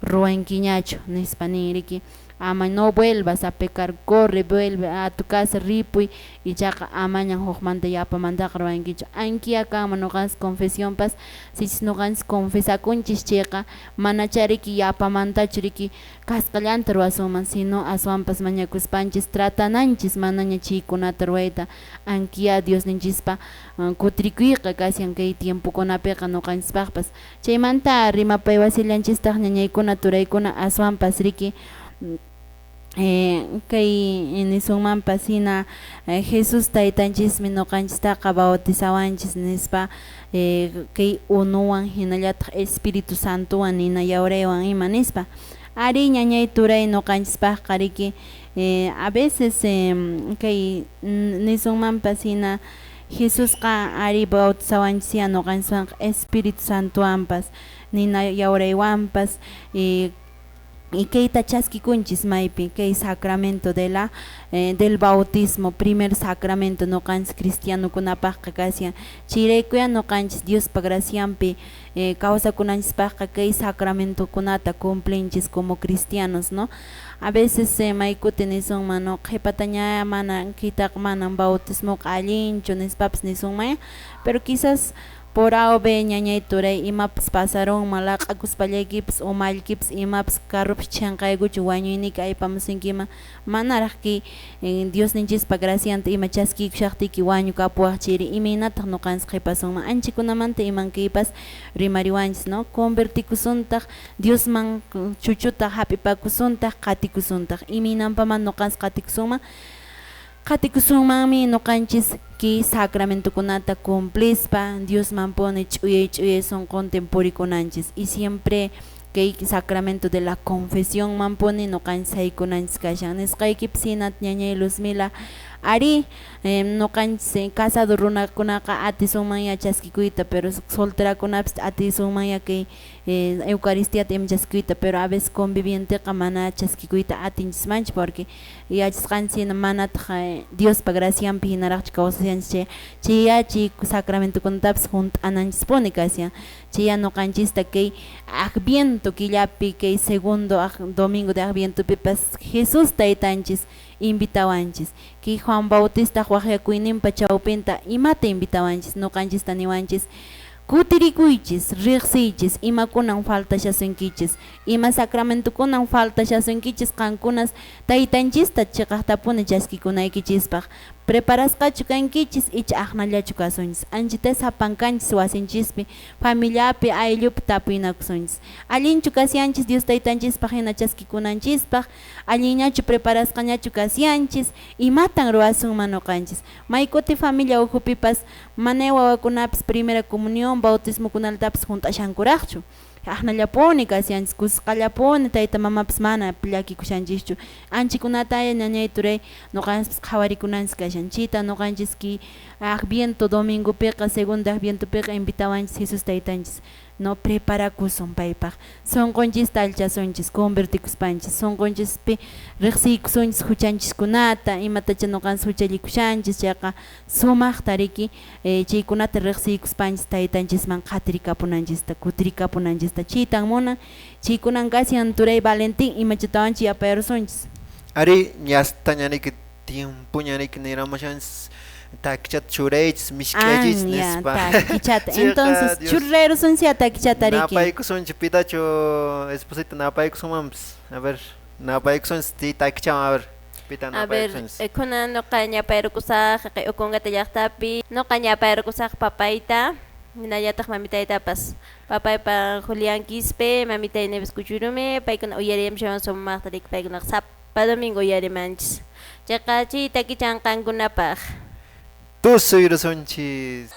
ruwankiñachu nispa nin riki ama no vuelvas a pecar, corre, vuelve a tu casa, ripuy, ichaqa amañan hukmanta yapamantaqa ruwankichu. Ankiya kanman nuqanchis confesionpas, sichus nuqanchis confesakunchis chayqa manacha riki yapamantachu riki kasqallanta ruwasunman, sino aswanpas mañakuspanchis tratananchis manaña chaykunata ruwayta. Ankiya Diosninchispa kutirikuyqa kashan kay tiempokunapiqa nuqanchispaqpas. Chaymanta rimapay wasillanchistaq ñañaykuna turaykuna aswanpas riki kay nisunmanpas hina Jesús taytanchismi nuqanchistaqa bautizawanchis nispa kay unuwan hinallataq Espíritu Santowan nina yawraywan ima nispa. Ari ñañay turay nuqanchispaqqa riki a veces kay nisunmanpas hina Jesusqa ari bautizawanchis nuqanchiswanqa Espíritu Santowanpas nina yawraywanpas y kayta chaskikunchis maypi kay sacramento de la del bautismo, primer sacramento nuqanchis cristianokunapaqqa kashan. Chayraykuya nuqanchis Diospa gracianpi kawsakunanchispaqqa kay sacramentokunata cumplinchis como cristianos, ¿no? A veces maykuti nisunman, no, qhipataña mana kaytaqa manan bautismoqa allinchu nispapas nisunman, pero quizás por A o B ñañay turay imapas pasarunman laq'akuspallaykipas umallikipas imapas carropas chinqaykuchu wañuyniyki aypamusunkiman manaraq kay Diosninchispa gracianta ima chaskiykushaqtiyki wañukapuwaq chayri imaynataq nuqanchis qhipasunman anchakunamanta iman kaypas rimariwanchis, no? Convertikusuntaq Diosman chuchuta hap'ipakusuntaq qatikusuntaq imaynanpaman nuqanchis qatikusunman qatikusunmanmi nuqanchis kay sacramentokunata cumplispa Diosman pone ch'uyay ch'uyay sunquntin purikunanchis y siempre kay sacramento de la confesión man pone nuqanchis haykunanchis kashan nisqaykipas hina ñañay Luzmila Ari noqanchis casado runakunaqa atisunmanya chaskikuyta, pero solterakunapis atisunmanya kay Eucaristiata ima chaskikuyta, pero a veces convivienteqa mana chaskikuyta atinchismanchu, porque yachasqanchis hina manataq Diospa gracianpi hinaraqchu kawsashanchis chay chay sacramentokunatapis hunt'ananchispuni kashan. Chay noqanchista kay Adviento killapi, kay segundo domingo de Advientopipas Jesús taytanchis invitawanchis. Kay Juan Bautista waqyakuyninpa chawpinta imata invitawanchis, noqanchista niwanchis kutirikuychis, riqsiychis, imakunan faltashasunkichis, ima sacramentokunan faltashasunkichis qankunas taytanchista chiqaqtapuni chaskikunaykichispaq. Preparasqachu kankichis icha aqnallachu kasunchis. Anchita sapankanchis wasinchispi, familiapi, ayllupi tapuynakusunchis. Allinchu kasyanchis Dios taytanchispaq hina chaskikunanchispaq, allinñachu preparasqañachu kasyanchis, imatan ruwasunman noqanchis. Maykuti familia ukhupipas mana wawakunapis primera comunión, bautismokunaltapas hunt'ashankuraqchu. Aqnallapuni kasyanchis, kusqallapuni tayta mamapis mana llakikushanchischu. Anchikunataya ñañay turay noqanchis qhawarikunanchis kashan. Chita noqanchis ki Adviento domingopiqa, segundo Advientopiqa invitawanchis Jesús taytanchis. No preparakusun paypaq. Sunqunchista alchasunchis, convertikuspanchis, sunqunchispi riqsiykusunchis huchanchiskunata, imatacha noqanchis huchallikushanchis, chayqa sumaqta riki chaykunata riqsiykuspanchis taytanchisman qatirikapunanchista, kutirikapunanchista. Chaytan munan, chaykunan kashan turay Valentín, imachatawanchis yapayarusunchis. Ari, ñastaña riki tiempoña riki niramushanchis takichata churaychis, mishk'aychis nispa. Takichata. Entonces, churayrusunchis takichata riki. Napaykusunchis pitachu esposita napaykusunmanpis. A ver, napaykusunchis ti takichawan, a ver. Pita napaykusunchis. A ver, kunan noqa ñapayrukusaq Ocongate llaqtapi, noqa ñapayrukusaq papayta, hinallataq mamitaytapas. Papaypa Julián Quispe, mamitay Neves Kuchurume, paykuna uyarimushawan sumaqta riki, paykunaqa sapa domingo uyarimanchis. Chayqa chay takichan qankunapaq. Tusuyrusunchis.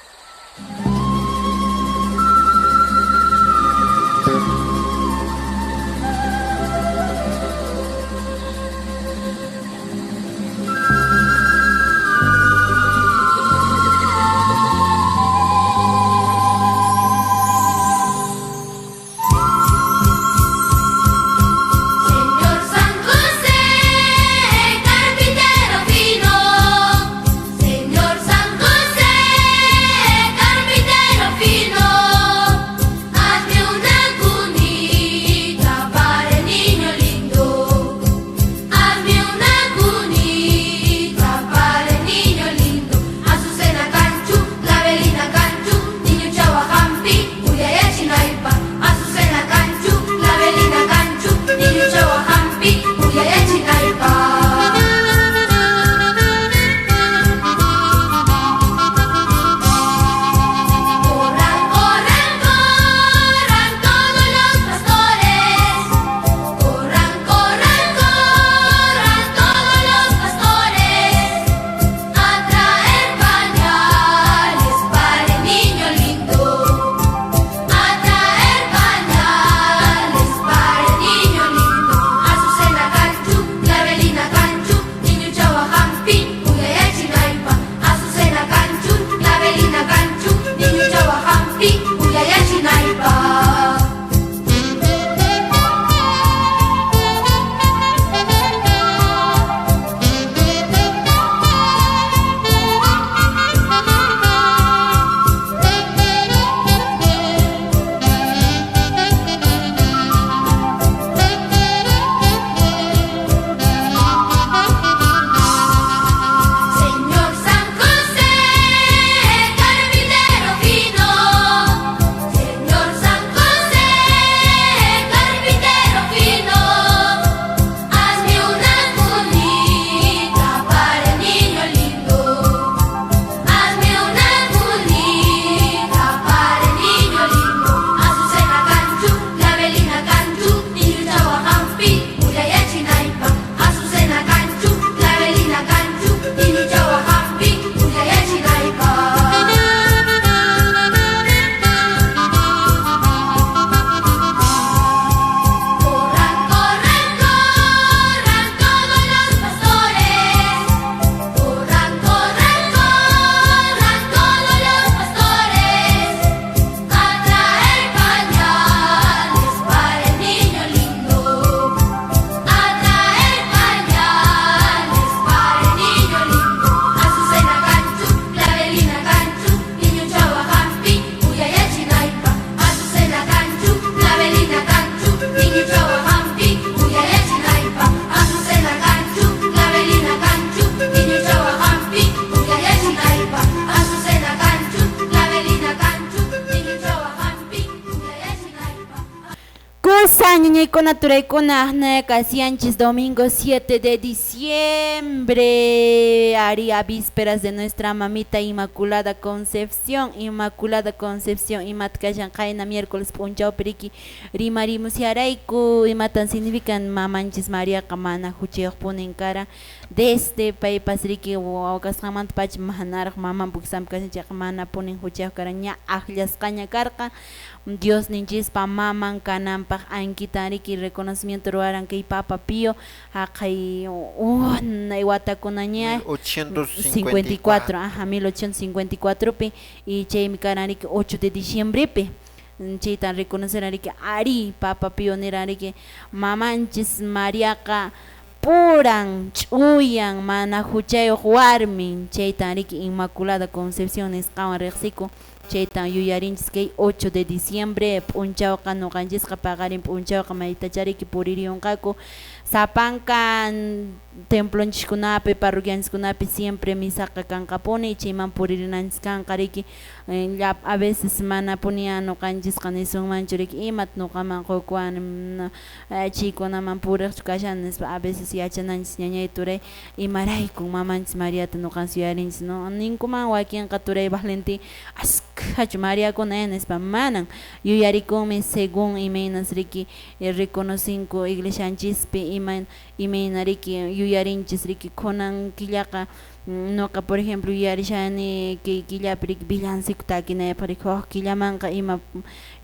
Señor San José, carpintero fino. Ñañaykuna turaykuna aqnayqa domingo 7 de diciembre, haría vísperas de nuestra mamita Inmaculada Concepción, Inmaculada Concepción, imat kashan qayna miércoles p'unchawpi riki rimarimusyarayku imatan significan mamanchis Mariaqa mana huchayuqpunin kara desde paypas riki wawakasqanmanta pacha manaraq mamanpa wiksanpi kashan chayqa mana punin huchayuq kara ña aqllasqaña karqa Dios ninchispa maman kananpaq ankitan riki reconocimiento ruwaran kay Papa Pío haqay unay watakunaña 1854. Ajá, 1854 pi y chaymi karan riki 8 de diciembre pi chaytan reconoceran riki ari Papa Pío niran riki mamanchis Mariaqa puran ch'uyan mana huchayuq warmin chaytan riki Inmaculada Concepción nisqawan riqsikun chaytan yuyarinchis kay 8 de diciembre p'unchawqa ñuqanchisqa paqarin p'unchawqa maytacha riki puririyunqaku sapanka templonchiskunapi parroquianchiskunapi siempre misaqa kanqapuni chayman puririnanchis kanqa riki a veces manapuni ñuqanchisqa nisunmanchu riki imata ñuqaman qukuwan chaykunaman puriqchu kashani nispa a veces yachananchis ñañay turay imaraykun mamanchis Mariata ñuqanchis yuyarinchis, no ninkuman wakinqa turay Valentín askhachu Mariakuna nispa manan yuyarikunmi según imaynas riki reconocinku iglesianchispi imayna riki yuyarinchis riki kunan killaqa ñuqa por ejemplo yuyarishani kay killapi riki villancico takinaypaq riki huk killamanqa ima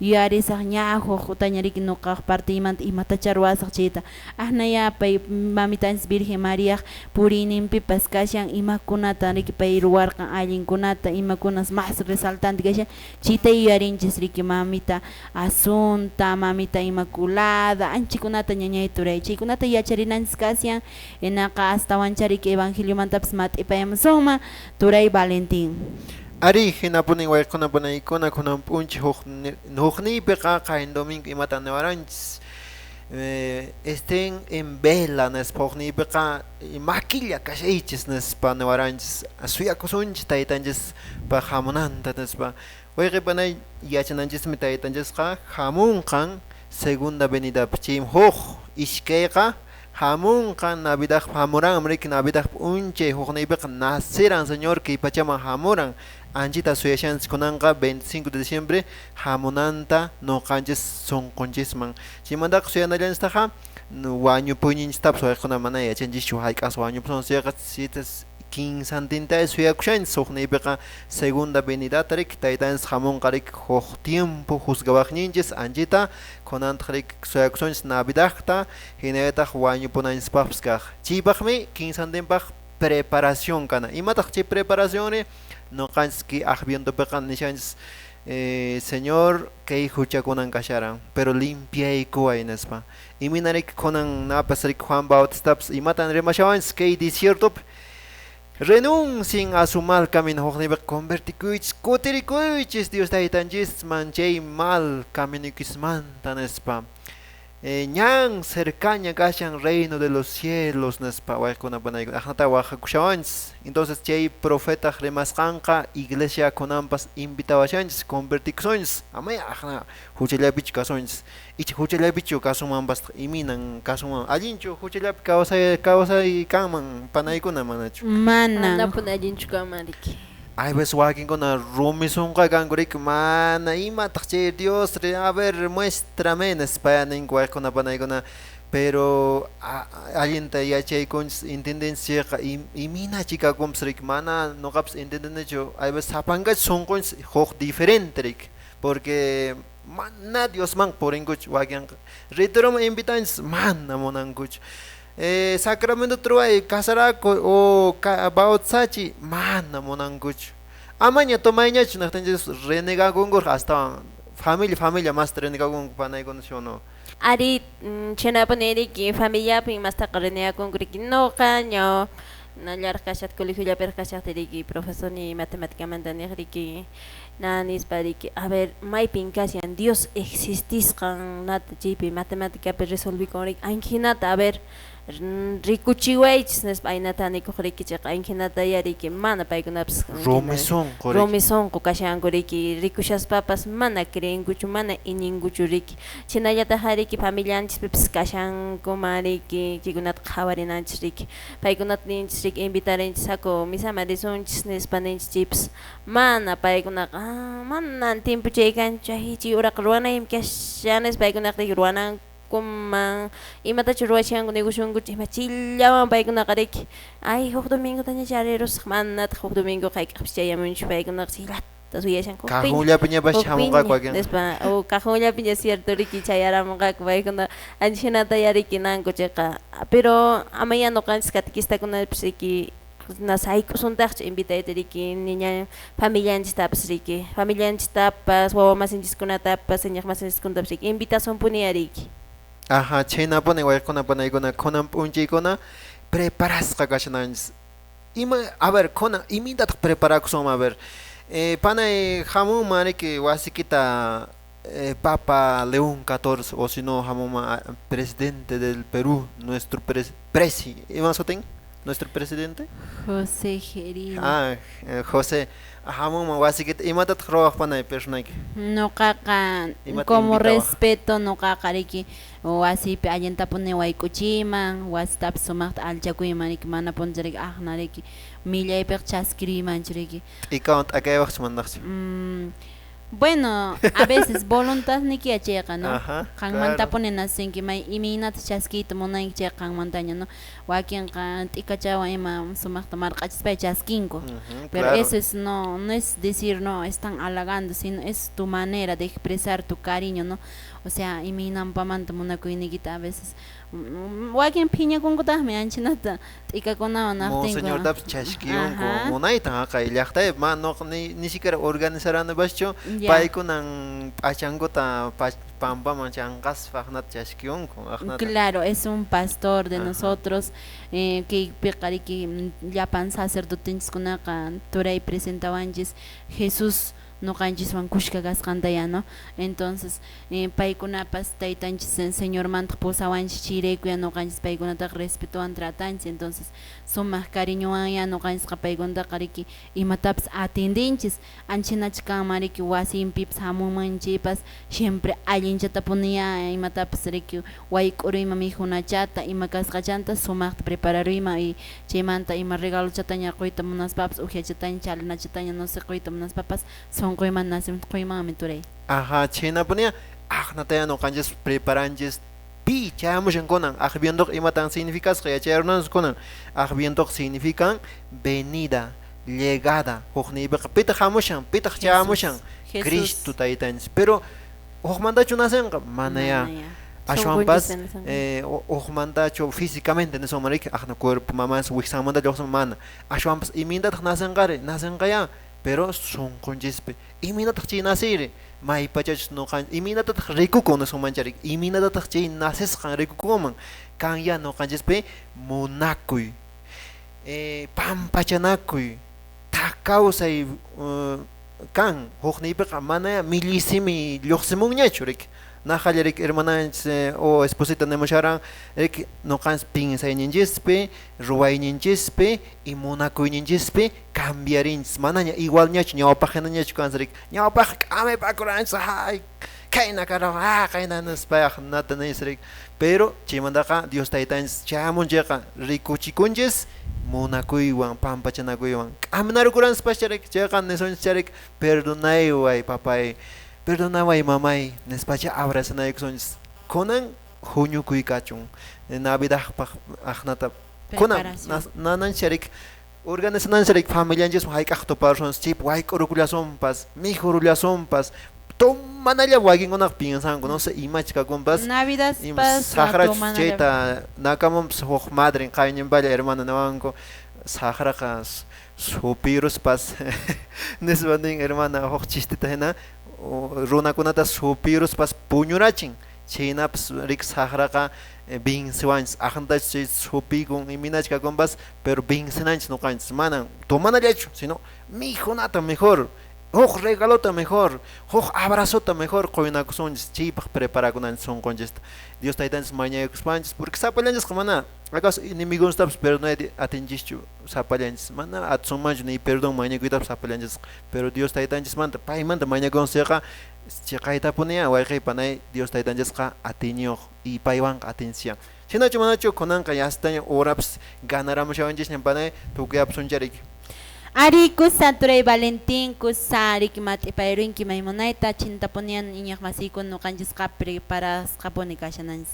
yuyarisaq ña huktaña riki ñuqaq partimanta imatacha ruwasaq chayta aknaya pay mamitanchis Virgen Mariaq puriyninpipas kashan imakunata riki pay ruwarqan allinkunata imakunas más resaltante kashan chayta yuyarinchis riki mamita Asunta, mamita Inmaculada anchakunata ñañay turay chaykunata yacharinanchis kashan hinaqa astawancha riki evangeliomantapas mat'ipayamusunman turay Valentín. Ari hinapunin wayquna panaykuna kunan p'unchay hukniypiqa qayn domingo imatan niwaranchis estén en vela nispa hukniypiqa makilla kashaychis nispa niwaranchis suyakusunchis taytanchispa hamunanta nispa wayqi panay yachananchismi taytanchisqa hamunqan segunda venidapi chaymi huk iskayqa hamunqa Navidad hamuran riki Navidad p'unchay hukniypiqa naciran Señor kay pachaman hamuran anchita suyashanchis kunanqa 25 de diciembre hamunanta ñuqanchis sunqunchisman chaymantaqa suyanallanchistaqa wañupuyninchistapas wayqikuna mana yachanchischu hayk'as wañupusun chayqa kinsantinta suyakushanchis hukniypiqa segunda venidata riki taytanchis hamunqa riki huk tiempo juzgawaqninchis anchita kunantaq riki suyakusunchis Navidadta hinallataq wañupunanchispaqpas kaq chaypaqmi kinsantinpaq preparación kana imataq chay preparación ñuqanchis kay Advientopiqa nishanchis Señor kay huchakunan kasharan pero limpiaykuway nispa imayna riki kunan napas riki Juan Bautistapas imatan rimashawanchis kay desiertopi renuncien a su mal camino hukniypiqa convertikuychis kutirikuychis Dios taytanchisman chay mal caminoykismanta nispa ñan cercaña kashan reino de los cielos nispa wayqikuna panaykuna aqnata waqhakushawanchis entonces chay profeta rimasqanqa iglesia kunanpas invitawashanchis convertikusunchis amaya aqna huchallapichu kasunchis icha huchallapichu kasunmanpas iminan kasunman allinchu huchallapi kawsay kanman panaykuna manachu mana manapuni allinchu kanman riki Hay veces wakinkuna rumi sunqa kanku riki mana imataq chay Dios a ver muéstrame nispa ninku wayqikuna panaykuna pero allinta yachaykunchis entendenchis chayqa imina chikakunpas riki mana ñuqapas entendenichu hay veces sapankachu sunqunchis huk diferente riki porque mana Diosman purinkuchu wakinqa retiroman invitanchis mana munankuchu sacramento ruway casarakuy o bautizachiy mana munankuchu amaña tomayñachu niqtinchis renegakunkurqa astawan familia masta renegakunku panaykuna ¿sí o no? Ari chhaynapuni riki familiapin mastaqa renegakunku riki nuqa ña nallaraq kashaqta colegiollapiraq kashaqta riki profesorniy matematicamanta niq riki na nispa riki a ver maypin kashan Dios existisqan nata chaypi matematicapi resolvikun riki anhinata a ver Rikuchiwaychis nispa aynata nikuq riki chayqa aynhinata ya riki mana paykunapas Rumi sunqu riki. Rumi sunqu kashanku riki, rikushaspapas mana creenkuchu, mana iñinkuchu riki. Chhinallataq riki familianchispipas kashankuman riki, chaykunata qhawarinanchis riki. Paykunata ninchis riki, invitarinchis haku misaman risunchis nispa ninchis chaypas mana paykunaqa manan tiempo chay kanchu, ay chay uraqa ruwanaymi kashan nispa paykunaqa riki ruwanankuman imatachu ruwashanku negocionkuchu ima chillawan paykunaqa riki. Ay huk domingotaña charirusaq, manataq huk domingo hayk'aqpis chayamunchu paykunaqa chayllata suyashanku. Cajonllapiñapas hamunqaku wakin. Nispa o cajonllapiña cierto riki chayaramunqaku paykuna ancha hinata ya riki nanku chayqa, pero amaya ñuqanchis catequistakunapas riki sayk'usuntaqchu invitayta riki niña familianchistapas riki, familianchistapas wawa masinchiskunatapas iñiq masinchiskunatapas riki invitasunpuni riki. Aja, chhaynapuni wayqikuna panaykuna kunan p'unchaykuna preparasqa kashananchis. Ima, a ver, kunan imaynataq preparakusunman, a ver, panay hamunman riki wasikita Papa León XIV o si no hamunman presidente del Perú, nuestro presi, ima sutin? Nuestro presidente? José Jerí. Ah, José, hamunman wasikita imatataq ruwaq panay personayki? Ñuqaqa Imata como invitawaq? Respeto ñuqaqa riki wasipi allintapuni wayk'uchiyman, wasitapas sumaqta allchakuyman riki, manapuni riki aqna riki millaypiqa chaskiriymanchu riki. T'ikawan t'akaywaqchu manaqchu? Bueno, a veces voluntad nikiya chayqa, ¿no? Ajá, claro. Qanmantapuni nacenki may imaynata chaskiyta munanki chayqa qanmantaña, ¿no? Wakinqa t'ikachawan ima sumaqta marq'achispay chaskinku. Pero eso es no es decir no están halagando, sino es tu manera de expresar tu cariño, ¿no? O sea, imaynanpamanta munakuyniykita a veces wakin phiñakunkutaqmi anchinata t'ikakunawan naqtinku. Monseñortapas chaskiyunku Ajá. munaytan haqay llaqtaypi ma noqa ni siquiera organizaranapaschu paykunan p'achankuta pampaman chanqaspa aqnata chaskiyunku aqnata. Claro, es un pastor de Ajá. nosotros, kaypiqa riki llapan sacerdotenchiskunaqa turay presentawanchis Jesús ñuqanchiswan kushka kasqanta ya, ¿no? Entonces, paykunapas taytanchis Señormanta pusawanchis chayrayku ya ñuqanchis paykunataqa respetowan tratanchis, entonces sumaq cariñowan ya ñuqanchisqa paykunataqa riki imatapas atendinchis, anchhinachu kanman riki wasinpipas hamunman chaypas siempre allinchatapuni ya imatapas riki wayk'uruyman mikhunachata ima kasqachanta sumaqta prepararuyman y chaymanta ima regalochataña quyta munaspapas ukyachataña chalinachataña no sé quyta munaspapas sunquyman nacimiento quymanmi turay. Aja, chhaynapuni aqnataya ñuqanchis preparanchis pi chayamushan kunan Advientoqa imatan significasqa yachayarunanchis kunan Advientoqa significan venida, llegada, hukniypiqa pitaq hamushan, pitaq chayamushan Jesús. Cristo taytanchis, pero hukmantachu nacenqa mana ya. Mana ya. Ashwanpas Sunqunchis hukmantachu físicamente nisunman riki aqna cuerpo mamas wiksanmanta lluqsin mana ashwanpas imayntataq nacenqari nacenqa pero sunqunchispi imaynatataq chay naciyri maypachachus ñuqan imaynatataq rikukun nisunmancha riki imaynatataq chay nacisqan rikukunman kan ya ñuqanchispi munakuy pampachanakuy thak kawsay kan hukniypiqa mana millisimi lluqsimunñachu riki naqhalla riki hermananchis o esposita nimusharan riki ñuqanchis pinsayninchispi ruwayninchispi y munakuyninchispi cambiarinchis manaña igualñachu ñawpaq hinañachu kanchis riki ñawpaqqa k'amipakuranchis ay khayna karaw khayna nispa nata nis riki pero chaymantaqa Dios taytanchis chayamun chayqa rikuchikunchis munakuywan pampachanakuywan k'aminarukuranchispascha riki chayqa nisunchis riki perdonayway papay perdonaway mamay nispacha abrazanaykusunchis kunan huñukuy kachun Navidadpaq aqnata kunan Preparación. Nananchis riki organizananchis riki familianchiswan hayk'aq tuparusunchis chaypi wayk'urukullasunpas mikhurullasunpas tomanalla wakinkunaqa piensanku no sé imachi kakunpas ima Navidadpas saqrachus chayta nakamunpas huk madrin qayñinpalla hermana niwanku saqraqa supiruspas nispa nin hermana huk chisteta hina runakunata supiruspas puñurachin chaynapas riki saqraqa vencewanchis aqnatachu chay supiykun imaynachu kakunpas pero vencenanchis ñuqanchis manan tomanallachu sino mikhunata mejor. Huk regalota mejor, huk abrazota mejor qoynakusunchis, chaypaq preparakunanchis sunqunchista. Dios taytanchis mañakuspanchis, porque sapallanchisqa mana acaso enemigonstapas perdonayta atinchischu sapallanchis, mana atisunmanchu ni perdón mañakuytapas sapallanchisqa, pero Dios taytanchismanta paymanta mañakunchikqa chiqaytapuniya wayqey panay Dios taytanchisqa atiyniyuq y paywanqa atinchisya. Chhaynachu manachu kunanqa yastaña horapas ganaramushawanchisña panay tukuyapusuncharik. Ari kusa turay Valentín kusa riki mat'ipayrunki maymunayta chintapuniyan iñiq masiykuna ñuqanchisqa preparasqapuni kashananchis.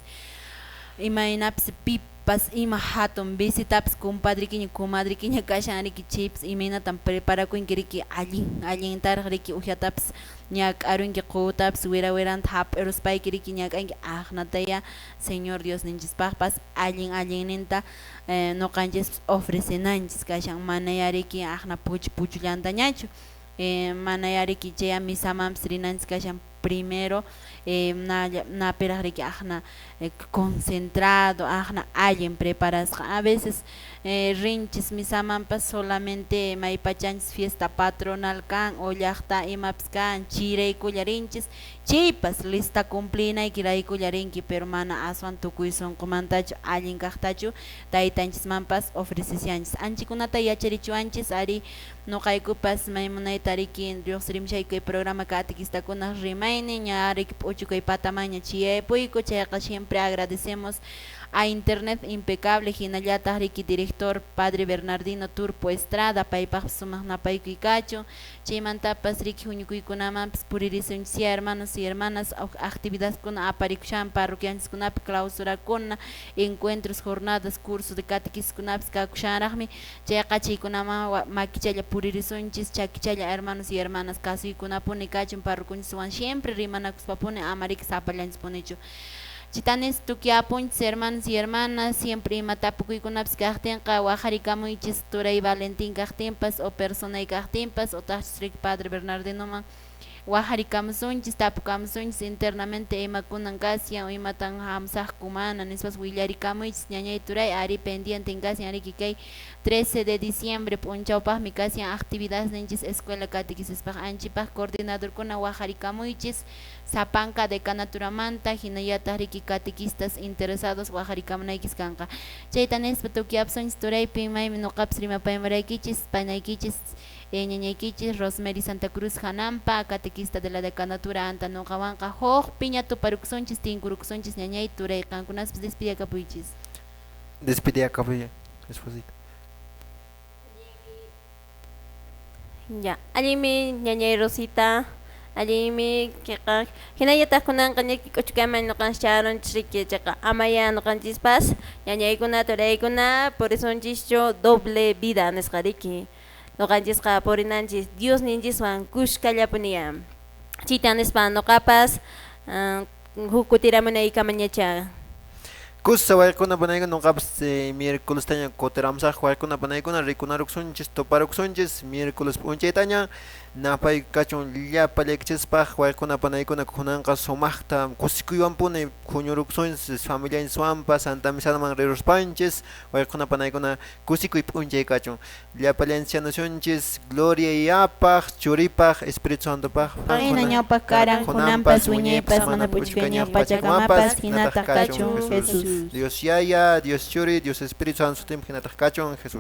Imaynapis pipas ima hatun visitapas compadrikiña comadrikiña kashan riki chaypas imaynatan preparakunki riki allin allintaraq riki uhyatapas ñak'arunki quwutapas wira wiranta hap'iruspayki riki ñak'anki aqnataya Señor Diosninchispaqpas allin allinninta ñuqanchispas ofrecenanchis kashan manaya riki aqna puchu puchullantañachu manaya riki chay misamanpas rinanchis kashan primero napiraq riki aqna concentrado aqna allin preparasqa a veces rinchis misamanpas solamente maypachanchis fiesta patronal kan o llaqta imapas kan chayraykulla rinchis chaypas lista cumplinayki raykulla rinki pero mana aswan tukuy sunqumantachu allin kaqtachu taytanchismanpas ofreceshanchis anchikunata yacharichiwanchis ari ñuqaykupas maymunayta riki lluqsirimshayku kay programa catequistakunaq rimaynin ña riki p'uchukay patamanña chiyaypuyku chayqa siempre agradecemos a Internet Impecable hinallataq riki director Padre Bernardino Turpo Estrada paypaqpas sumaq napaykuy kachun chaymantapas riki huñukuykunamanpas puririsunchis hermanos y hermanas actividadkuna aparikushan parroquianchiskunapi clausurakuna encuentros jornadas cursos de catequiskunapas kakushanraqmi chayqa chaykunaman makichalla puririsunchis chakichalla hermanos y hermanas kasuykunapuni kachun parrocunchiswan siempre rimanakuspapuni ama riki sapallanchispunichu. Chitanis tukyapunchis hermanos y hermanas siempre ima tapukuykunapas kaqtinqa waqharikamuychis turay Valentín kaqtinpas o personay kaqtinpas otaqchis riki Padre Bernardinoman waqharikamusunchis tapukamusunchis internamente imakunan kashan o imatan hamusaqku mana nispas willarikamuychis ñañay turay ari pendiente kashan riki kay 13 de diciembre p'unchawpaqmi kashan actividadninchis escuela catequisispaq anchipaq coordinadorkuna waqharikamuychis sapanka decanaturamanta hinallataq riki catequistas interesados waqharikamunaykis kanqa chayta nispa tukyapusunchis turaypi maymi ñuqapas rimapaymaraykichis panaykichis ñañaykichis Rosemary Santa Cruz Janampa catequista de la decanatura anta ñuqawanqa huk piña tuparukusunchis tinkurukusunchis ñañay turay qankunaspas despidiyakapuychis. Despidiyakapuy esposita. Ya, allinmi ñañay Rosita, allinmi kiqa hinallataq kunanqa ñaki k'uchkaman ñuqanchis chayarunchisriki chayqa amaya ñuqanchispas ñañaykuna turaykuna purisunchischu doble vida nisqa riki ñuqanchisqa purinanchis Diosninchiswan kushkallapuniya chayta nispa ñuqapas huk kutiramunaykamañacha. Kusa waykuna panaykuna ñuqapas miércoles taña kutiramusaq waykuna panaykuna rikunarukusunchis tuparukusunchis miércoles p'unchaytaña napay kachun llapallaykichispaq waykuna panaykuna kunanqa sumaqta kusikuywanpuni huñurukusunchis familianchiswanpas Santa Misaman riruspanchis waykuna panaykuna kusikuy p'unchay kachun llapallanchis gloria yapaq churipaq Espíritu Santopaq Qayna ñawpaq karan kunanpas wiñaypas mana p'uchukayñaq pachakamapas hinataq kachun Jesús. Dios Yaya, Dios Churi, Dios Espíritu Santo sutinpi hinataq kachun Jesús.